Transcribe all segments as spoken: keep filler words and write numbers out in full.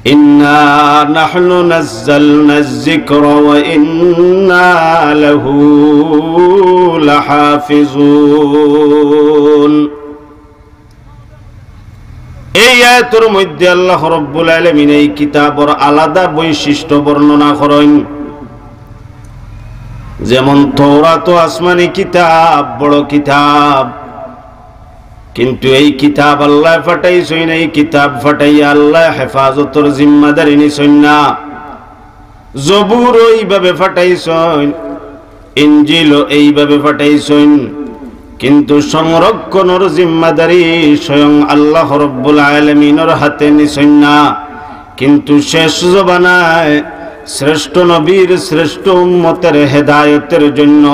إنا نحن نزلنا الذكر وإنا له لحافظون। এই আয়াতর মধ্যে আল্লাহ রব্বুল আলামিন এই কিতাবর আলাদা বৈশিষ্ট্য বর্ণনা করইন। যেমন তৌরাত আসমানি কিতাব, বড় কিতাব, কিন্তু এই কিতাব আল্লায় ফাটাইছইন, এই কিতাব ফাটাইয়া আল্লায় হেফাজতর জিম্মাদারি নিছইন না। জবুরও এইভাবে ফাটাইছইন, ইঞ্জিলও এইভাবে ফাটাইছইন, কিন্তু সংরক্ষণর জিম্মাদারি স্বয়ং আল্লাহ রব্বুল আলামিনর হাতে নিছইন না। কিন্তু শেষ জমানায় শ্রেষ্ঠ নবীর শ্রেষ্ঠ উম্মতের হেদায়েতের জন্য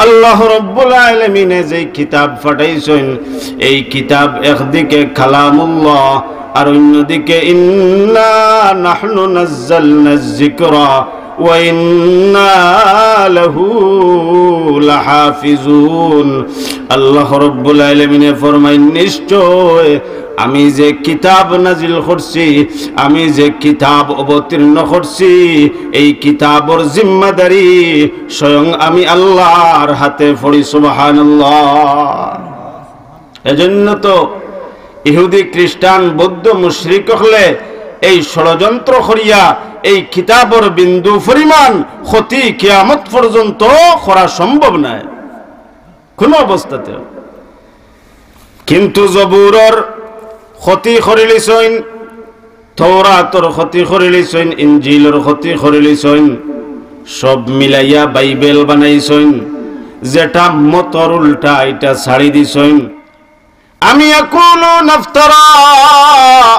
আল্লাহ রব্বুল আলামিনে যে কিতাব ফাটাইছইন, এই কিতাব একদিকে কালামুল্লাহ, আর অন্যদিকে ইন্না নাহনু নাজ্জালনা যিকরা ওয়া ইন্না লাহু লাহাফিজুন। আল্লাহ রব্বুল আলামিনে ফরমাইন, নিশ্চয় আমি যে কিতাব নাজিল করছি, আমি যে কিতাব অবতীর্ণ করছি, এই কিতাবর জিম্মাদারি স্বয়ং আমি আল্লাহর হাতে। পড়ি সুবহানাল্লাহ। এজন্য তো ইহুদি, খ্রিস্টান, বৌদ্ধ মুশরিক অকলে এই ষড়যন্ত্র করিয়া এই কিতাবর বিন্দু পরিমাণ ক্ষতি কিয়ামত পর্যন্ত করা সম্ভব নায় কোনো অবস্থাতেও। কিন্তু জবুরর ক্ষতি করিলিছইন, তৌরাতর ক্ষতি করিলিছইন, ইঞ্জিলর ক্ষতি করিলিছইন, সব মিলাইয়া বাইবেল বানাইছইন, যেটা মতর উল্টা, এটা ছাড়ি দিছইন। أم يقولون افتراه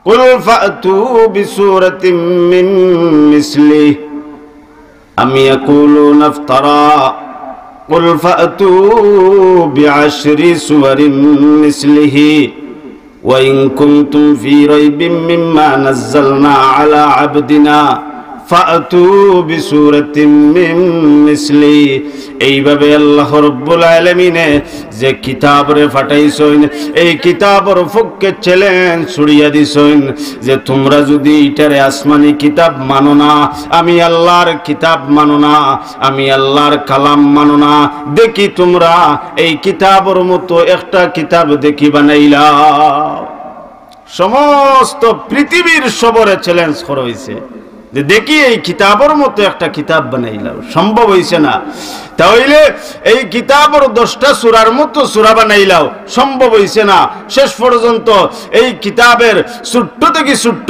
قل فأتوا بسورة من مثله أم يقولون افتراه قل فأتوا بعشر سور مثله وإن كنتم في ريب مما نزلنا على عبدنا فأتوا بسورة من مثله। এইভাবে আল্লাহ রব্বুল আলামিনে যে কিতাবরে ফাটাইছইন, এই কিতাবর পক্ষে চ্যালেঞ্জ ছুড়িয়া দিছইন যে তোমরা যদি ইটারে আসমানি কিতাব মানো না, আমি আল্লাহর কিতাব মানো না, আমি আল্লাহর কালাম মানো না, দেখি তোমরা এই কিতাবর মতো একটা কিতাব দেখি বানাইলাও। সমস্ত পৃথিবীর সবরে চ্যালেঞ্জ করা হইছে যে দেখি এই কিতাবর মতো একটা কিতাব বানাইলাও, সম্ভব হইছে না। তা হইলে এই কিতাবর দশটা সূরার মতো সূরা বানাইলাও, সম্ভব হইছে না। শেষ পর্যন্ত এই কিতাবের ছোট্ট থেকে ছোট্ট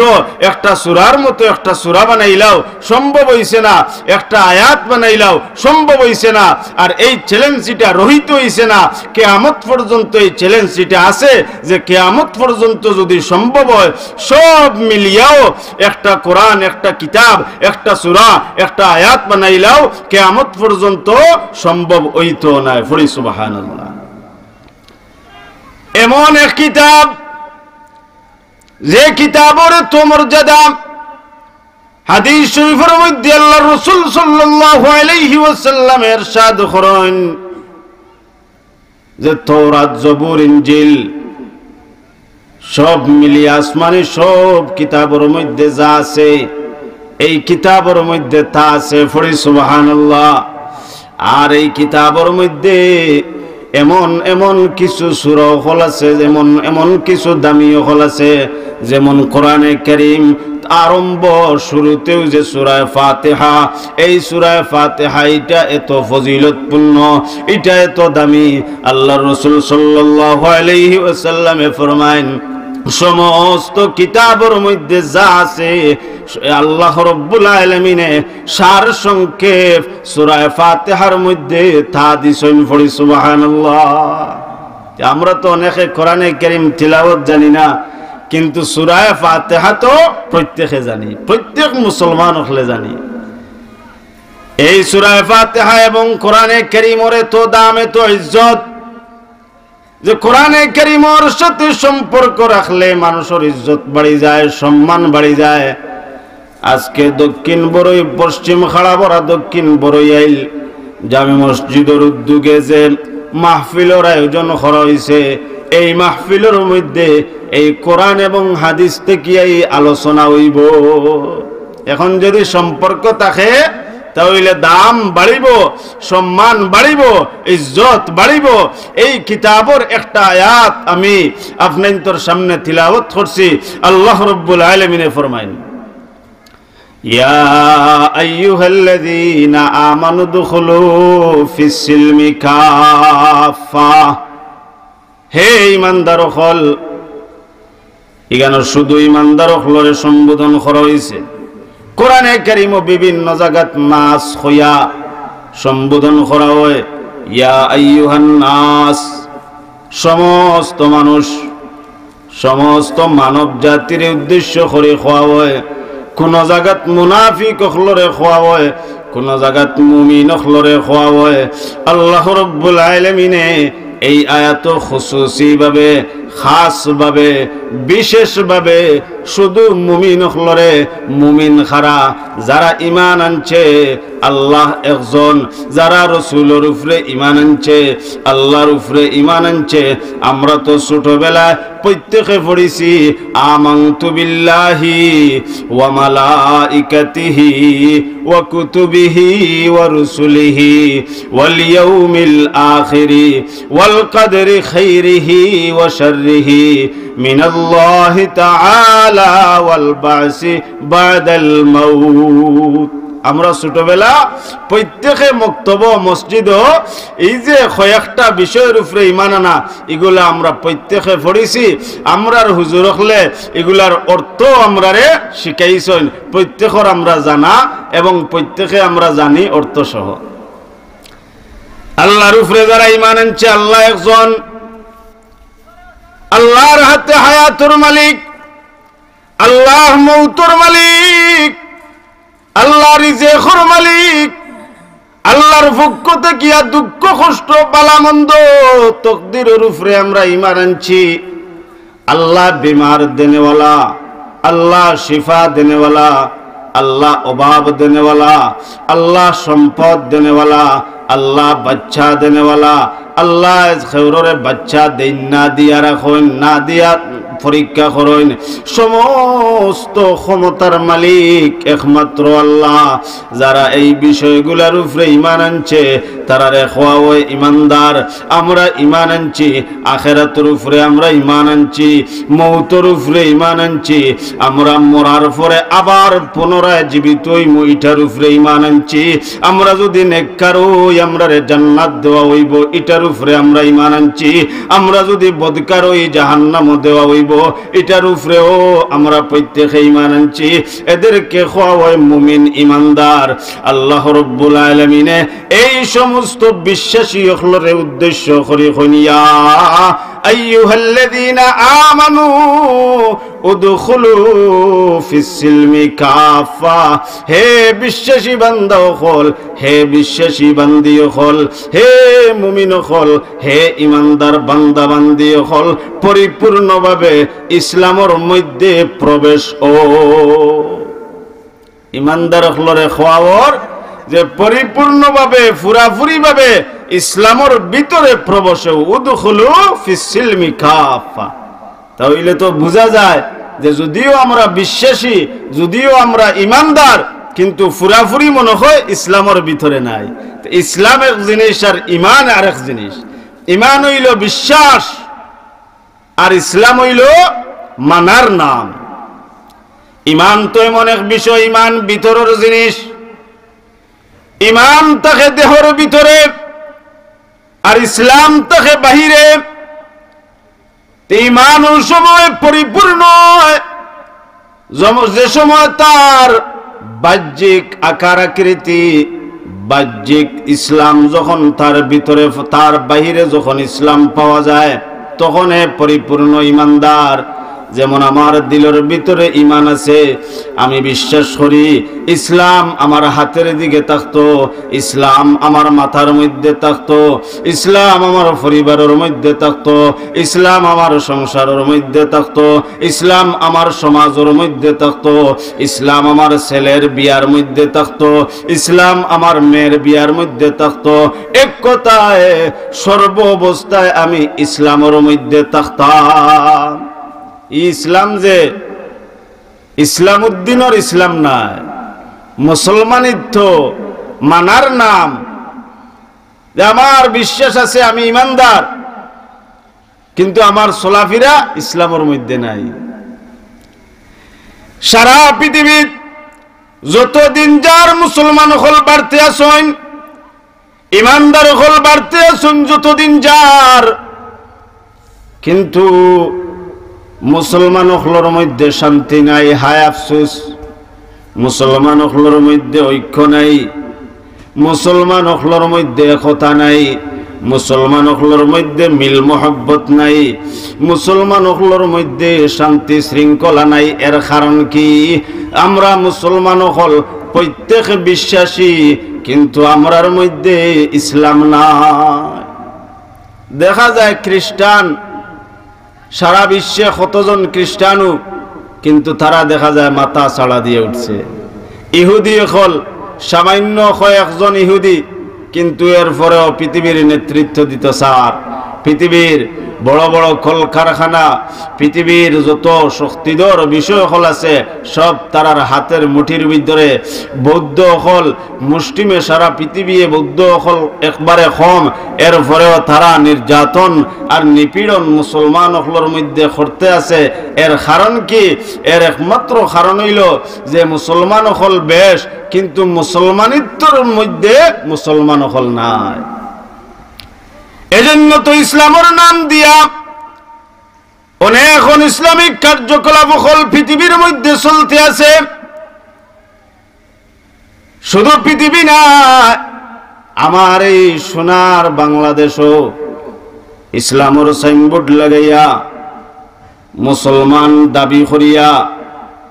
একটা সূরার মতো একটা সূরা বানাইলাও, সম্ভব হইছে না। একটা আয়াত বানাইলাও, সম্ভব হইছে না। আর এই চ্যালেঞ্জ ইটা রহিত হইছে না, কিয়ামত পর্যন্ত এই চ্যালেঞ্জ ইটা আছে যে কিয়ামত পর্যন্ত যদি সম্ভব হয়, সব মিলিয়াও একটা কোরআন, একটা কিতাব, একটা সূরা, একটা আয়াত বানাইলাও, কিয়ামত পর্যন্ত সম্ভব হইতো নায়। পড়ি সুবহানাল্লাহ। এমন এক কিতাব, যে কিতাবর এত মর্যাদা, হাদিস শরীফর মধ্যে আল্লাহর রাসূল সাল্লাল্লাহু আলাইহি ওয়াসাল্লাম ইরশাদ করেন যে তৌরাত, জবুর, ইঞ্জিল সব মিলিয়া আসমানি সব কিতাবর মধ্যে যা আছে, এই কিতাবর মধ্যে তা আছে। পড়ি সুবহানাল্লাহ। আর এই কিতাবর মধ্যে এমন এমন কিছু সূরা অকল আছে, যেমন এমন কিছু দামি অকল আছে, যেমন কোরআনে কারীম আরম্ভ শুরুতেউ যে সূরায়ে ফাতিহা, এই সূরায়ে ফাতিহা ইটা এত ফজিলতপূর্ণ, ইটা এত দামি। আল্লাহর রাসূল সাল্লাল্লাহু আলাইহি ওয়াসাল্লামে ফরমাইন, সমস্ত কিতাবর মধ্যে যা আছে, আল্লাহ রব্বুল আলামিনে সার সংক্ষেপ সূরায়ে ফাতিহার মধ্যে তা দিছইন। পড়ি সুবহানাল্লাহ। আমরা তো অনেকে কোরআনে কারীম তিলাওয়াত জানি না, কিন্তু সূরায়ে ফাতিহা তো প্রত্যেকে জানি, প্রত্যেক মুসলমান অকলে জানি। এই সূরায়ে ফাতিহা এবং কোরআনে কারীমর এত দাম, এত ইজ্জত, যে কোরআনে কারীমর সাথে সম্পর্ক রাখলে মানুষর ইজ্জত বাড়ি যায়, সম্মান বাড়ি যায়। আজকে দক্ষিণ বড়ই, পশ্চিম খাড়াবড়া, দক্ষিণ বড়ইয়াইল জামে মসজিদর উদ্যোগে যে মাহফিলর আয়োজন করা হইছে, এই মাহফিলর মধ্যে এই কোরআন এবং হাদিস থাকিয়াই আলোচনা অইবো। এখন যদি সম্পর্ক থাকে, তা অইলে দাম বাড়িবো, সম্মান বাড়িবো, ইজ্জত বাড়িবো। এই কিতাবর একটা আয়াত আমি আপনাইন্তর সামনে তিলাওয়াত করছি। আল্লাহ রব্বুল আলামিনে ফরমাইন, "ইয়া আইয়ুহাল্লাযীনা আমানু উদখুলু ফিস সিলমি কাফফা।" হে ঈমানদার অকল, ইখানো শুধু ঈমানদার অকলরে সম্বোধন করা অইছে। কোরআনে কারীমো বিভিন্ন জাগাত নাস কইয়া সম্বোধন করা অয়, ইয়া আইয়ুহান নাস, সমস্ত মানুষ, সমস্ত মানব জাতির উদ্দেশ্য করি কওয়া অয়। কুনু জাগাত মুনাফিক অকলরে কওয়া অয়, কুনু জাগাত মুমিন অকলরে কওয়া অয়। আল্লাহ রব্বুল আলামিনে এই আয়াতো খুসুসিভাবে, খাসভাবে, বিশেষভাবে শুধু মুমিন অকলরে, মুমিন কারা, যারা ঈমান আনছে, আল্লাহ একজন, যারা রসুলর উপরে ঈমান আনছে, আল্লাহর উপরে ঈমান আনছে। আমরা তো ছোটবেলায় প্রত্যেকে পড়ছি, "আমানতু বিল্লাহি ওয়া মালাইকাতিহি ওয়া কুতুবিহি ওয়া রুসুলিহি ওয়াল ইয়াউমিল আখিরি ওয়াল কদরি খাইরিহি ওয়া শাররিহি মিনাল্লাহি তাআলা ওয়াল বাসি বাদাল মাউত।" আমরা ছোটবেলা প্রত্যেকে মক্তব, মসজিদো এই যে কয়েকটা বিষয়র উপরে ঈমান আনা, ইগুলা আমরা প্রত্যেকে পড়ছি। আমরার হুজুর অকলে ইগুলার অর্থ আমরারে শিখাইছইন। প্রত্যেকর আমরা জানা এবং প্রত্যেকে আমরা জানি অর্থ সহ। আল্লাহর উপরে যারা ঈমান আনছে, আল্লাহ একজন, আল্লাহর হাতে হায়াতর মালিক, আল্লাহ মৌতর মালিক, আল্লাহ রিজেকর মালিক, আল্লাহর পক্ষ থাকিয়া দুঃখ কষ্ট, ভালা মন্দ, তকদিরর উপরে আমরা ঈমান আনছি। আল্লাহ বিমার দেনেওয়ালা, আল্লাহ শিফা দেনেওয়ালা, আল্লাহ অভাব দেনেওয়ালা, আল্লাহ সম্পদ দেনেওয়ালা, আল্লাহ বাচ্চা দেনেওয়ালা, আল্লাহ খেউররে বাচ্চা দেইন না, দিয়া রাখইন না, দিয়া পরীক্ষা করইন। সমস্ত ক্ষমতার মালিক একমাত্র আল্লাহ। যারা এই বিষয়গুলার উপরে ঈমান আনছে, তারারে কওয়া অয় ঈমানদার। আমরা ঈমান আনছি, আখেরাতর উপরে আমরা ঈমান আনছি, মৌতর উপরে ঈমান আনছি। আমরা মরার পরে আবার পুনরায় জীবিত অইমু, ইটার উপরে ঈমান আনছি। আমরা যদি নেককার অই, আমরারে জান্নাত দেওয়া অইবো, ইটার উপরে আমরা ঈমান আনছি। আমরা যদি বদকার অই, জাহান্নামো দেওয়া অইবো, ইটার উপরেও আমরা প্রত্যেকে ঈমান আনছি। এদেরকে কওয়া অয় মুমিন, ঈমানদার। আল্লাহ রব্বুল আলামিনে এই সমস্ত বিশ্বাসী অকলরে উদ্দেশ্য করি কইন, ইয়া আইয়ুহাল্লাযীনা আমানু উদখুলু ফিস সিলমি কাফফা। হে বিশ্বাসী বান্দা অকল, হে বিশ্বাসী বান্দি অকল, হে মুমিন অকল, হে ঈমানদার বান্দা বান্দি অকল, পরিপূর্ণভাবে ইসলামর মধ্যে প্রবেশ অও। ঈমানদার অকলরে কওয়া অর যে পরিপূর্ণভাবে, পুরাপুরিভাবে ইসলামর ভিতরে প্রবেশ অও। উদখুলু ফিস সিলমি কাফফা। তা অইলে তো বুঝা যায় যে যদিও আমরা বিশ্বাসী, যদিও আমরা ঈমানদার, কিন্তু পুরাপুরি মনে অয় ইসলামর ভিতরে নাই। তো ইসলাম এক জিনিস আর ঈমান আরেক জিনিস। ঈমান অইলো বিশ্বাস, আর ইসলাম অইলো মানার নাম। ঈমান তো এমন এক বিষয়, ঈমান ভিতরর জিনিস। ঈমান থাকে দেহর ভিতরে, আর ইসলাম থাকে বাহিরে। তে ঈমান অউ সময় পরিপূর্ণ অয়, যম-, যে সময় তার বাহ্যিক আকার আকৃতি, বাহ্যিক ইসলাম যখন তার ভিতরে, তার বাহিরে যখন ইসলাম পাওয়া যায়, তখন হে পরিপূর্ণ ঈমানদার। যেমন আমার দিলর ভিতরে ইমান আছে, আমি বিশ্বাস করি ইসলাম আমার হাতের দিকে থাকতো, ইসলাম আমার মাথার মধ্যে থাকতো, ইসলাম আমার পরিবারর মধ্যে থাকতো, ইসলাম আমার সংসারর মধ্যে থাকতো, ইসলাম আমার সমাজর মধ্যে থাকতো, ইসলাম আমার ছেলের বিয়ার মধ্যে থাকতো, ইসলাম আমার মেয়ের বিয়ার মধ্যে থাকতো। এক কথায়, সর্ব অবস্থায় আমি ইসলামর মধ্যে থাকতাম। ই ইসলাম যে ইসলাম উদ্দিনর ইসলাম নায়, মুসলমানিত্ব মানার নাম, যে আমার বিশ্বাস আছে, আমি ইমানদার, কিন্তু আমার চলাফিরা ইসলামর মধ্যে নাই। সারা পৃথিবীত যতদিন যার মুসলমান অকল বাড়তে আছইন, ইমানদার অকল বাড়তে আছইন যতদিন যার, কিন্তু মুসলমান অকলর মধ্যে শান্তি নাই। হায় আফসোস, মুসলমান অকলর মধ্যে ঐক্য নাই, মুসলমান অকলর মধ্যে একতা নাই, মুসলমান অকলর মধ্যে মিল মহব্বত নাই, মুসলমান অকলর মধ্যে শান্তি শৃঙ্খলা নাই। এর কারণ কি? আমরা মুসলমান অকল প্রত্যেক বিশ্বাসী, কিন্তু আমরার মধ্যে ইসলাম নাই। দেখা যায় খ্রিস্টান, সারা বিশ্বে কতজন খ্রিস্টানও, কিন্তু তারা দেখা যায় মাথা ছাড়া দিয়া উঠছে। ইহুদি অকল, সামান্য কয়েকজন ইহুদি, কিন্তু এরপরেও পৃথিবীর নেতৃত্ব দিত স্যার। পৃথিবীর বড় বড় কলকারখানা, পৃথিবীর যত শক্তিধর বিষয় অকল আছে, সব তারার হাতের মুঠির ভিতরে। বৌদ্ধ অকল মুষ্টিমে সারা পৃথিবী, বৌদ্ধ অকল একবারে কম, এরপরেও তারা নির্যাতন আর নিপীড়ন মুসলমান অকলর মধ্যে করতে আছে। এর কারণ কি? এর একমাত্র কারণ অইলো যে মুসলমান অকল বেশ, কিন্তু মুসলমানিত্বর মধ্যে মুসলমান অকল নাই। এজন্য তো ইসলামর নাম দিয়া অনেক অন-ইসলামিক কার্যকলাপ অকল পৃথিবীর মধ্যে চলতে আছে। শুধু পৃথিবী না, আমার এই সোনার বাংলাদেশও ইসলামর সাইনবোর্ড লাগাইয়া, মুসলমান দাবি করিয়া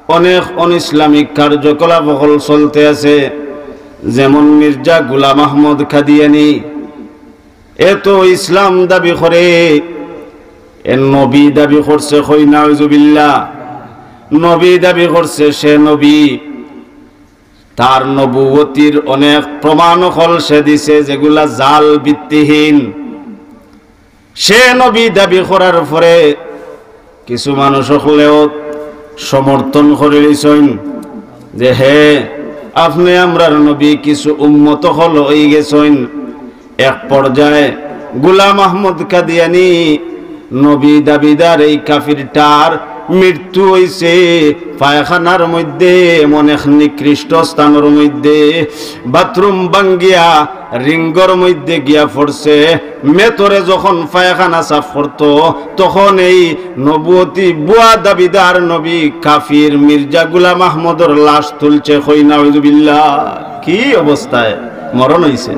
অনেক অন-ইসলামিক কার্যকলাপ অকল চলতে আছে। যেমন মির্জা গুলাম আহমদ কাদিয়ানি, এ তো ইসলাম দাবি করে, এ নবী দাবি করছে, কই নাউজুবিল্লাহ। নবী দাবি করছে, সে নবী, তার নবুয়তির অনেক প্রমাণ অকল সে দিছে, যেগুলা জাল ভিত্তিহীন। সে নবী দাবি করার পরে কিছু মানুষ অকলেও সমর্থন করিলিছইন যে, "হে, আপনে আমরার নবী, কিছু উম্মত অকল অইগেছইন।" এক পর্যায়ে গুলাম আহমদ কাদিয়ানি নবী দাবিদার এই কাফিরটার মৃত্যু অইছে পায়খানার মধ্যে, এমন এক নিকৃষ্ট স্থানর মধ্যে, বাথরুম ভাঙ্গিয়া রিঙ্গর মধ্যে গিয়া পড়ছে। মেতরে যখন পায়খানা সাফ করতো, তখন এই নবুয়তি ভুয়া দাবিদার নবী কাফির মির্জা গুলাম আহমদর লাশ তুলছে। কই নাউজুবিল্লাহ। কি অবস্থায় মরণ অইছে।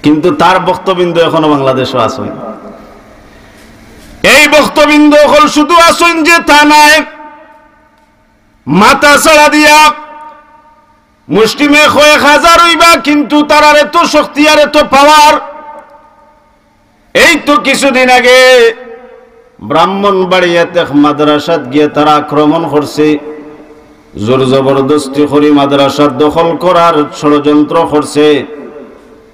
কিন্তু তার ভক্তবৃন্দ এখনো বাংলাদেশও আছইন। এই ভক্তবৃন্দ অকল শুধু আছইন যে তা নায়, মাথা ছাড়া দিয়া মুষ্টিমে কয়েক হাজার অইবা, কিন্তু তারার এত শক্তি আর এত পাওয়ার। এই তো কিছুদিন আগে ব্রাহ্মণবাড়িয়াত এক মাদ্রাসাত গিয়া তারা আক্রমণ করছে, জোর জবরদস্তি করি মাদ্রাসা দখল করার ষড়যন্ত্র করছে,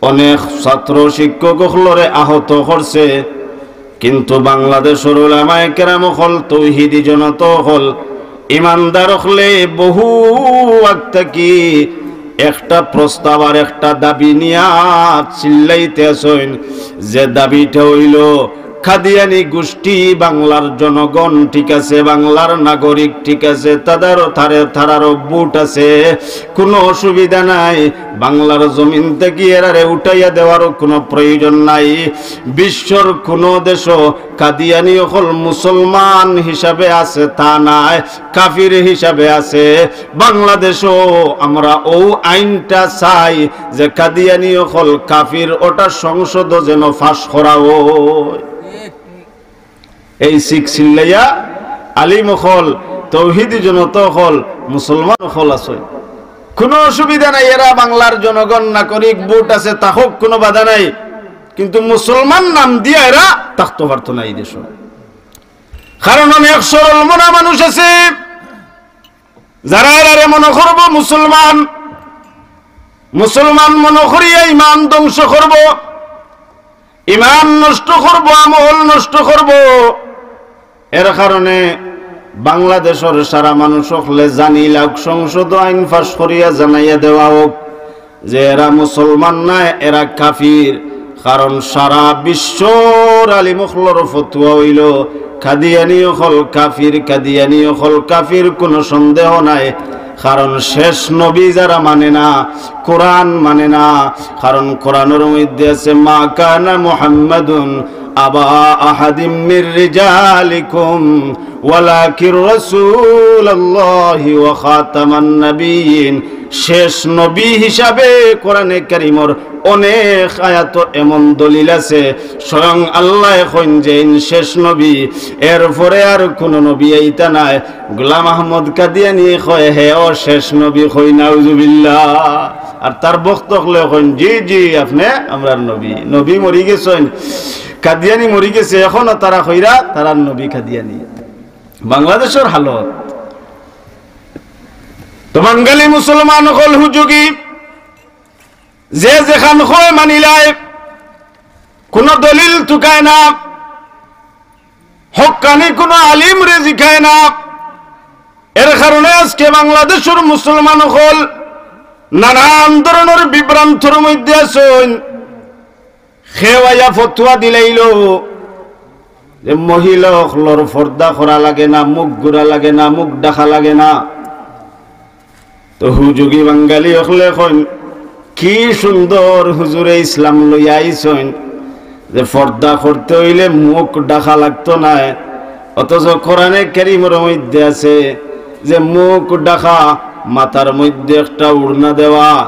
অনেক ছাত্র শিক্ষক অকলরে আহত করছে। কিন্তু বাংলাদেশর উলামায়ে কেরাম অকল, তৌহিদি জনতা অকল, ইমানদার অকলে বহু আগ থাকি একটা প্রস্তাব আর একটা দাবি নিয়া চিল্লাইতে আছইন, যে দাবিটা অইলো কাদিয়ানি গোষ্ঠী বাংলার জনগণ ঠিক আছে, বাংলার নাগরিক ঠিক আছে, তাদের, তারে, তারারও ভোট আছে, কোনো অসুবিধা নাই, বাংলার জমিন থাকি এরারে উঠাইয়া দেওয়ারও কোনো প্রয়োজন নাই। বিশ্বর কোনো দেশও কাদিয়ানি অকল মুসলমান হিসাবে আছে তা নায়, কাফির হিসাবে আছে। বাংলাদেশও আমরা অউ আইনটা চাই যে কাদিয়ানি অকল কাফির, ওটা সংসদও যেন পাশ করা অয়। এই চিক চিল্লাইয়া আলিম অকল, তৌহিদি জনতা অকল, মুসলমান অকল আছে। কুনু অসুবিধা নাই, এরা বাংলার জনগণ, নাগরিক, ভোট আছে, থাকউক, কুনু বাধা নাই। কিন্তু মুসলমান নাম দিয়া এরা থাকতো পারতো না এই দেশো। কারণ অনেক সরল মনা মানুষ আছে, যারা এরারে মনো করবো মুসলমান, মুসলমান মনো করিয়া ইমান ধ্বংস করবো, ইমান নষ্ট করবো, আমল নষ্ট করবো। এর কারণে বাংলাদেশর সারা মানুষ অকলে জানিলাউক, সংসদো আইন পাস করিয়া জানাইয়া দেওয়া অউক যে এরা মুসলমান নায়, এরা কাফির। কারণ সারা বিশ্বর আলিম অকলর ফতোয়া অইলো, কাদিয়ানি অকল কাফির, কাদিয়ানি অকল কাফির, কুনু সন্দেহ নাই। কারণ শেষ নবী যারা মানে না, কোরআন মানে না। কারণ কোরআনর মধ্যে আছে, "মা কানা মুহাম্মাদুন আবা আহাদিম মির রিজালিকুম ওয়ালাকিন রাসূলুল্লাহি ওয়া খাতামান নাবিয়্যিন।" শেষ নবী হিসাবে কোরআনে কারীমর অনেক আয়াতো এমন দলিল আছে, স্বয়ং আল্লায় কইন যে ইন শেষ নবী, এরপরে আর কুনু নবী আইতা নায়। গোলাম আহমদ কাদিয়ানি কয়, হে ও শেষ নবী, কই নাউজুবিল্লাহ। আর তার ভক্ত অকলে কইন, জি, জি, আপনে আমরার নবী। নবী মরি গেছইন, কাদিয়ানি মরি গেছে, এখনো তারা কইরা তারার নবী কাদিয়ানি। বাংলাদেশর হালত। তো বাঙালি মুসলমান অকল হুজুগি, যে যেখান কয় মানিলায়, কুনু দলিল তুকায় না, হক্কানি কুনু আলিমরে জিকায় না। এর কারণে আজকে বাংলাদেশর মুসলমান অকল নানান ধরনর বিভ্রান্তর মধ্যে আছইন। কেউ আইয়া ফতোয়া দিলাইলো যে মহিলা অকলর পর্দা করা লাগে না, মুখ গুরা লাগে না, মুখ ঢাকা লাগে না। তো হুজুগি বাঙালি অকলে কইন, কি সুন্দর হুজুরে ইসলাম লইয়া আইছইন, যে পর্দা করতে অইলে মুখ ঢাকা লাগতো নায়, অথচ কোরআনে কারীমর মধ্যে আছে যে মুখ ঢাকা, মাথার মধ্যে একটা উড়না দেওয়া,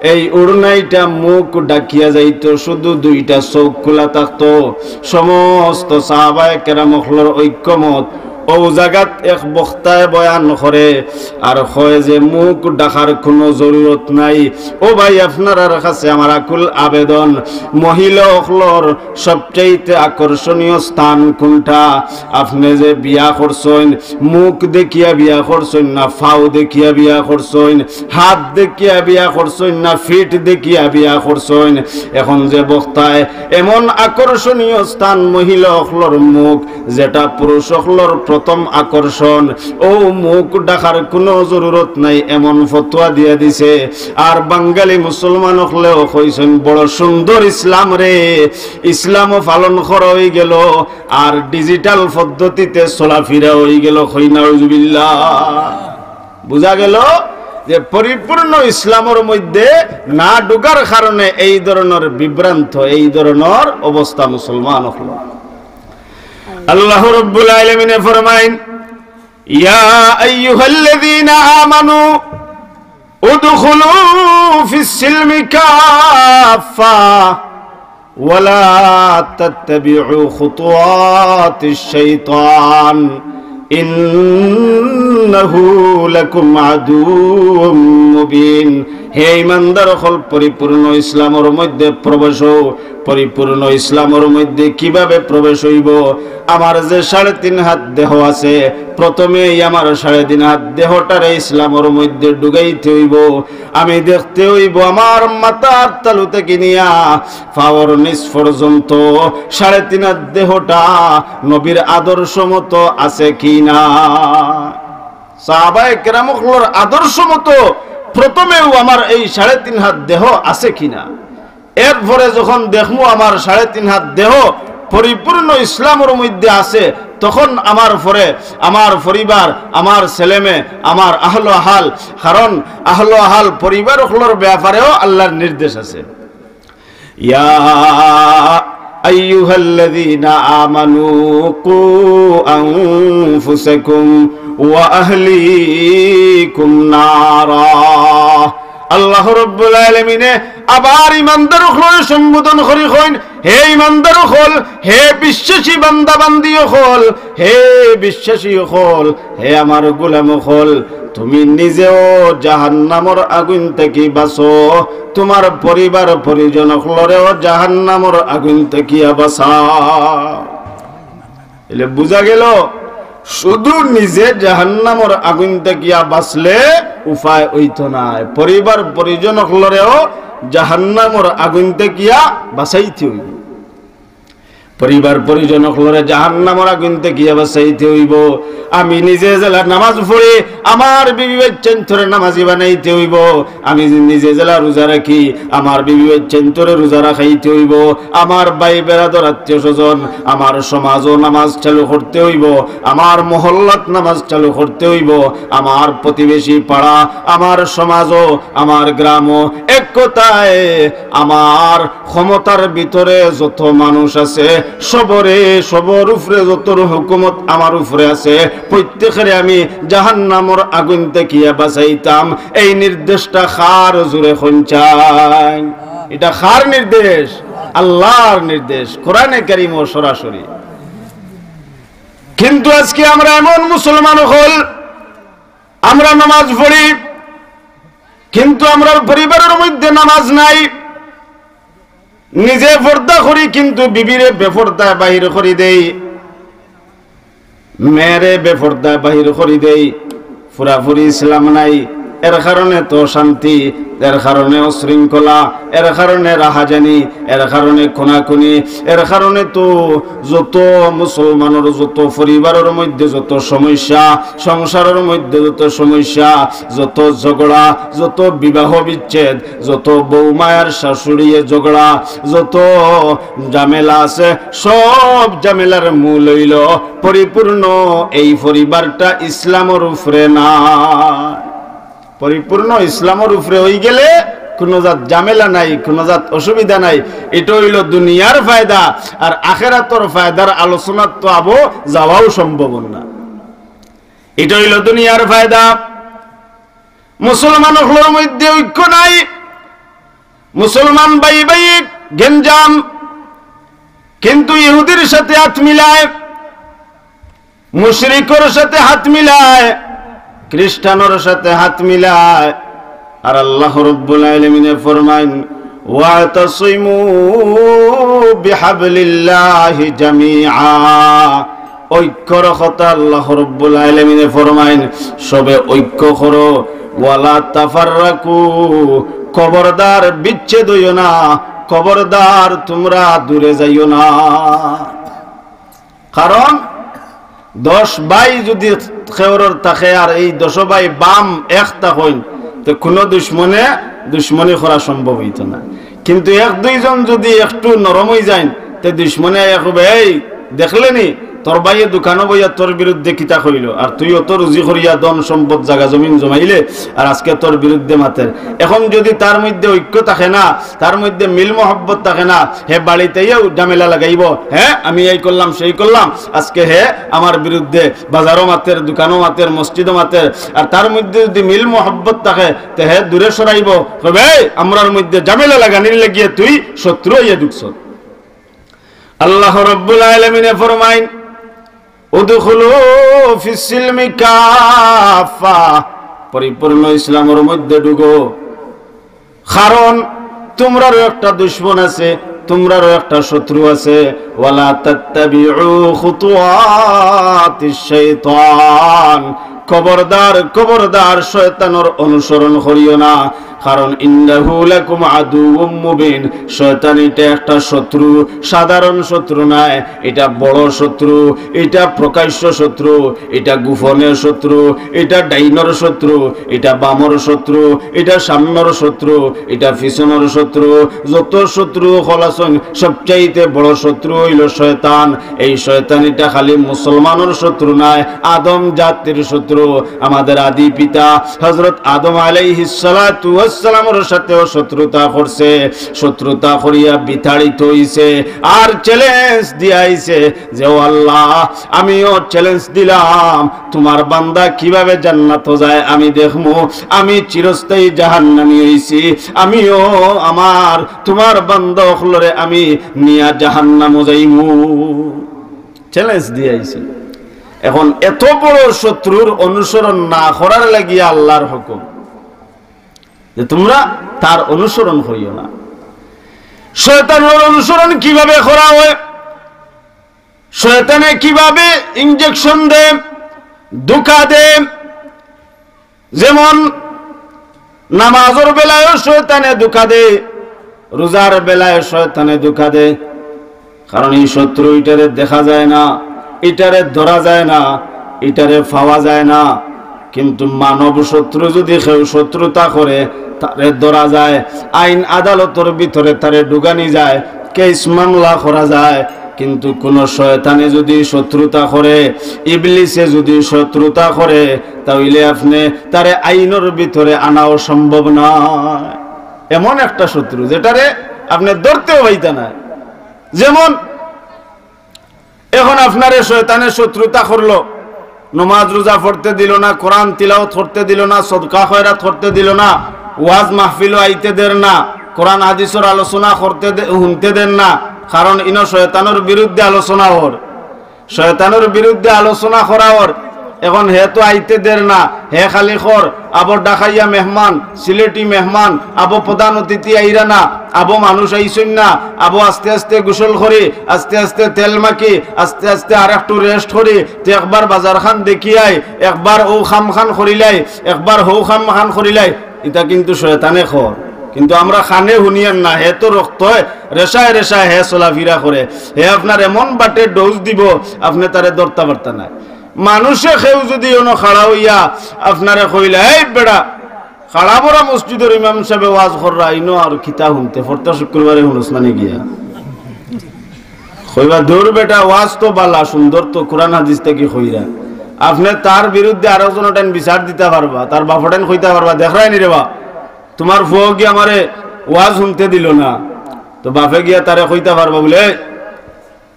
এই উড়নাইটা মুখ ঢাকিয়া যাইতো, শুধু দুইটা চউখ খুলা থাকতো। সমস্ত সাহাবায়ে কেরাম অকলর ঐক্যমত, অউ জাগাত এক বক্তায় বয়ান করে আর কয় যে মুখ ঢাকার কুনু জরুরত নাই। ও ভাই, আপনারার কাছে আমার আকুল আবেদন, মহিলা অকলর সবচাইতে আকর্ষণীয় স্থান কুনটা? আপনে যে বিয়া করছইন, মুখ দেখিয়া বিয়া করছইন না, ফাও দেখিয়া বিয়া করছইন, হাত দেখিয়া বিয়া করছইন না, ফিট দেখিয়া বিয়া করছইন? এখন যে বক্তায় এমন আকর্ষণীয় স্থান মহিলা অকলর মুখ, যেটা পুরুষ অকলর প্রথম আকর্ষণ, অউ মুখ ঢাকার কুনু জরুরত নাই, এমন ফতোয়া দিয়া দিছে। আর বাঙালি মুসলমান অকলেও কইছইন, বড় সুন্দর ইসলাম রে, ইসলামও পালন করা অইগেলো, আর ডিজিটাল পদ্ধতিতে চলাফিরা অইগেলো। কই নাউজুবিল্লাহ। বুঝা গেল যে পরিপূর্ণ ইসলামর মধ্যে না ঢুকার কারণে এই ধরনর বিভ্রান্ত, এই ধরনর অবস্থা মুসলমান অকল। আল্লাহ রাব্বুল আলামিনে ফরমাইন, ইয়া আইয়ুহাল্লাযীনা আমানু উদখুলু ফিস সিলমি কাফফা ولا تتبعوا خطوات الشيطان إنه لكم عدو مبين। হে ঈমানদার অকল, পরিপূর্ণ ইসলামর মধ্যে প্রবেশ অও। পরিপূর্ণ ইসলামর মধ্যে কিভাবে প্রবেশ অইবো? আমার যে সাড়ে তিন হাত দেহ আছে, প্রথমেই আমার সাড়ে তিন হাত দেহটারে ইসলামর মধ্যে ঢুকাইতে অইবো। আমি দেখতে অইবো আমার মাথার তালু থাকি নিয়া পাওর নিচ পর্যন্ত সাড়ে তিন হাত দেহটা নবীর আদর্শ মতো আছে কি না। সাহাবায়ে কেরাম অকলর আদর্শ মতো প্রথমেও আমার এই সাড়ে তিন হাত দেহ আছে কি না। এরপরে যখন দেখমু আমার সাড়ে তিন হাত দেহ পরিপূর্ণ ইসলামর মধ্যে আছে, তখন আমার পরে আমার পরিবার, আমার ছেলেমেয়ে, আমার আহলো আহাল, কারণ আহলো আহাল পরিবার অকলর ব্যাপারেও আল্লাহর নির্দেশ আছে। ইয়া আইয়ুহাল্লাযীনা আমানু কু আনফুসাকুম ওয়া আহলিকুম নারা। আল্লাহ রাব্বুল আলামিনে আবার ইমানদার অকলরে সম্বোধন করি কইন, হে ইমানদার অকল, হে বিশ্বাসী বান্দা বান্দি অকল, হে বিশ্বাসী অকল, হে আমার গোলাম অকল, তুমি নিজেও জাহান্নামর আগুন থাকি বাঁচো, তুমার পরিবার পরিজন অকলরেও জাহান্নামর আগুন থাকিয়া বাঁচাও। এলে বুঝা গেল, শুধু নিজে জাহান্নামর আগুন থাকিয়া বাঁচলে উপায় অইতো নায়, পরিবার পরিজন অকলরেও জাহান্নামর আগুন থাকিয়া বাঁচাইতে অইবো। পরিবার পরিজন অকলরে জাহান্নামর আগুন থাকিয়া বাঁচাইতে অইবো। আমি নিজে যেলা নামাজ পড়ি, আমার বিবি বাচ্চাইন্তরে নামাজি বানাইতে অইবো। আমি নিজে যেলা রোজা রাখি, আমার বিবি বাচ্চাইন্তরে রোজা রাখাইতে অইবো। আমার ভাই বেরাদর আত্মীয় স্বজন, আমার সমাজও নামাজ চালু করতে অইবো, আমার মহল্লাত নামাজ চালু করতে অইবো, আমার প্রতিবেশী পাড়া, আমার সমাজও, আমার গ্রামও, এক কথায় আমার ক্ষমতার ভিতরে যত মানুষ আছে, সবরে, সবর উপরে যতর হুকুমত আমার উপরে আছে, প্রত্যেকরে আমি জাহান্নামর আগুন থাকিয়া বাঁচাইতাম। এই নির্দেশটা কার? জোরে কইন চাই। ইটা কার নির্দেশ? আল্লাহর নির্দেশ, কোরআনে কারীমও সরাসরি। কিন্তু আজকে আমরা এমন মুসলমান অকল, আমরা নামাজ পড়ি, কিন্তু আমরার পরিবারর মধ্যে নামাজ নাই। নিজে পর্দা করি, কিন্তু বিবিরে বেপর্দায় বাহির করি দেই, মেয়েরে বেপর্দায় বাহির করি দেই। পুরাপুরি ইসলাম নাই, এর কারণে তো অশান্তি, এর কারণে উশৃঙ্খলা, এর কারণে রাহাজানি, এর কারণে খুনাখুনি, এর কারণে তো যত মুসলমানর যত পরিবারর মধ্যে যত সমস্যা, সংসারর মধ্যে যত সমস্যা, যত ঝগড়া, যত বিবাহ বিচ্ছেদ, যত বউ মায়ার শাশুড়িয়ে ঝগড়া, যত ঝামেলা আছে, সব ঝামেলার মূল অইলো পরিপূর্ণ এই পরিবারটা ইসলামর উপরে না। পরিপূর্ণ ইসলামর উপরে অইগেলে কুনু জাত ঝামেলা নাই, কুনু জাত অসুবিধা নাই। ইটা অইলো দুনিয়ার ফায়দা, আর আখেরাতর ফায়দার আলোচনাত তো আবো যাওয়াও সম্ভব না। ইটা অইলো দুনিয়ার ফায়দা। মুসলমান অকলর মধ্যে ঐক্য নাই, মুসলমান ভাই ভাই গেঞ্জাম, কিন্তু ইহুদির সাথে হাত মিলায়, মুশরিকর সাথে হাত মিলায়, খ্রিস্টানর সাথে হাত মিলায়। আর আল্লাহ রাব্বুল আলামিনে ফরমাইন, "ওয়াতাসিমু বিহাবলিল্লাহি জামিআ।" ঐক্যর কথা আল্লাহ রাব্বুল আলামিনে ফরমাইন, "সবে ঐক্য করো, ওয়ালা তাফাররাকু, খবরদার বিচ্ছেদ অইও না, খবরদার তুমরা দূরে যাইও না।" কারণ দশ ভাই যুদি কেউরর থাকে আর এই দশ ভাই বাম এক থাকইন, তে কুনু দুশমনে দুশমনি করা সম্ভব অইতো না। কিন্তু এক দুইজন যুদি একটু নরম অইযাইন, তে দুশমনে আইয়া কইবো, "এই দেখলে নি, তোর ভাইয়ে দোকানো বইয়া তোর বিরুদ্ধে কিতা কইলো, আর তুই অত রুজি করিয়া ধন সম্পদ জাগা জমিন জমাইলে, আর আজকে তোর বিরুদ্ধে মাতের।" এখন যুদি তার মধ্যে ঐক্য থাকে না, তার মধ্যে মিল মহব্বত থাকে না, হে বাড়িত আইয়াউ ঝামেলা লাগাইবো, "হ্যাঁ, আমি এই করলাম, সেই করলাম।" আজকে হে আমার বিরুদ্ধে বাজারও মাতের, দোকানও মাতের, মসজিদও মাতের। আর তার মধ্যে যুদি মিল মহব্বত থাকে, তে হে দূরে সরাইবো, কইবো, "এই, আমরার মধ্যে ঝামেলা লাগানির লাগিয়া তুই শত্রু অইয়া ঢুকছস।" আল্লাহ রাব্বুল আলামিনে ফরমাইন, "উদখুলু ফিস সিলমি কাফফা।" পরিপূর্ণ ইসলামর মধ্যে ঢুকো। কারণ তুমরারও একটা দুশমন আছে, তুমরারও একটা শত্রু আছে। "ওয়ালা তাত্তাবিউ খুতুওয়াতিশ শাইতান।" খবরদার, খবরদার, শয়তানর অনুসরণ করিও না। কারণ "ইন্নাহু লাকুম আদুউম মুবিন", শয়তান ইটা একটা শত্রু, সাধারণ শত্রু নায়, ইটা বড় শত্রু, ইটা প্রকাশ্য শত্রু, ইটা গোপনের শত্রু, ইটা ডাইনর শত্রু, ইটা বামর শত্রু, ইটা সামনর শত্রু, ইটা পিছনর শত্রু। যত শত্রু অকল আছইন, সবচাইতে বড় শত্রু অইলো শয়তান। এই শয়তান ইটা খালি মুসলমানর শত্রু নায়, আদম জাতির শত্রু। আমাদের আদি পিতা হযরত আদম আলাইহিস সালাতু ওয়াস সালামর সাথেও শত্রুতা করছে, শত্রুতা করিয়া বিতাড়িত হইছে, আর চ্যালেঞ্জ দিয়া আইছে যে, "ও আল্লাহ, আমিও চ্যালেঞ্জ দিলাম, তোমার বান্দা কিভাবে জান্নাতো যায় আমি দেখমু, আমি চিরস্থায়ী জাহান্নামী হইছি, আমিও আমার তোমার বান্দা অকলরে আমি নিয়া জাহান্নামো যাইমু।" চ্যালেঞ্জ দিয়া আইছে। এখন এত বড় শত্রুর অনুসরণ না করার লাগিয়া আল্লাহর হুকুম যে তোমরা তার অনুসরণ করিও না। শয়তানের অনুসরণ কিভাবে করা হয়, শয়তানে কিভাবে ইঞ্জেকশন দেয়, ধোঁকা দেয়, যেমন নামাজর বেলায়ও শয়তানে ধোঁকা দেয়, রোজার বেলায় শয়তানে ধোঁকা দেয়, কারণ এই শত্রু ইটারে দেখা যায় না, ইটারে ধরা যায় না, ইটারে পাওয়া যায় না। কিন্তু মানব শত্রু যদি কেউ শত্রুতা করে, তারে ধরা যায়, আইন আদালতর ভিতরে তারে ঢুকানি যায়, কেস মামলা করা যায়। কিন্তু কোন শয়তানে যদি শত্রুতা করে, ইবলিসে যদি শত্রুতা করে, তাহলে আপনি তারে আইনর ভিতরে আনাও সম্ভব নয়। এমন একটা শত্রু যেটারে আপনি ধরতেও পাইতা না। যেমন এখন আপনারে শয়তানে শত্রুতা করলো, নমাজ রোজা পড়তে দিল না, কোরআন তিলাওয়াত করতে দিল না, সদকা খয়রাত করতে দিল না, ওয়াজ মাহফিলও আইতে দের না, কোরআন হাদিসর আলোচনা করতে দে-, হুনতে দের না, কারণ ইনো শয়তানর বিরুদ্ধে আলোচনা অর। শয়তানর বিরুদ্ধে আলোচনা করা অর। এখন হে তো আইতে দের না, হে খালি কর, আবো ঢাকাইয়া মেহমান, সিলেটি মেহমান, আবো প্রধান অতিথি আইরা না, আবো মানুষ আইছইন না, আবো আস্তে আস্তে গোসল করি, আস্তে আস্তে তেল মাখি, আস্তে আস্তে আর একটু রেস্ট করি, তে একবার বাজার খান দেখিলাই, একবার ও খাম খান করিলাই, একবার হৌ খাম খান করিলাই। ইটা কিন্তু শয়তানে কর, কিন্তু আমরা কানে হুনিয়ার না, হে তো রক্তয় রেশায় রেশায় হে চলাফিরা করে, হে আপনার এমন বাটে ডোজ দিব, আপনি তারে ধরতা পারতা না। মানুষে কেউ যদি অনো খাড়া হইয়া আপনারে কইলা, "এই বেটা, খাড়া বড়া মসজিদর ইমাম সাহেবে ওয়াজ কররা, ইনো আর কিতা হুনতে, ফরতা শুক্রবারে হুনস না নি গিয়া?" কইবা, "দূর বেটা, ওয়াজ তো বালা, সুন্দর তো, কোরআন হাদিস থাকি কইরা।" আপনি তার বিরুদ্ধে আরো জনটাইন বিচার দিতা পারবা, তার বাপটাইন কইতা পারবা, "দেখরায় নি রে বা, তোমার ফুয়ো গিয়া আমারে ওয়াজ হুনতে দিল না।" তো বাপে গিয়া তারে কইতা পারবা বুলে, "এই,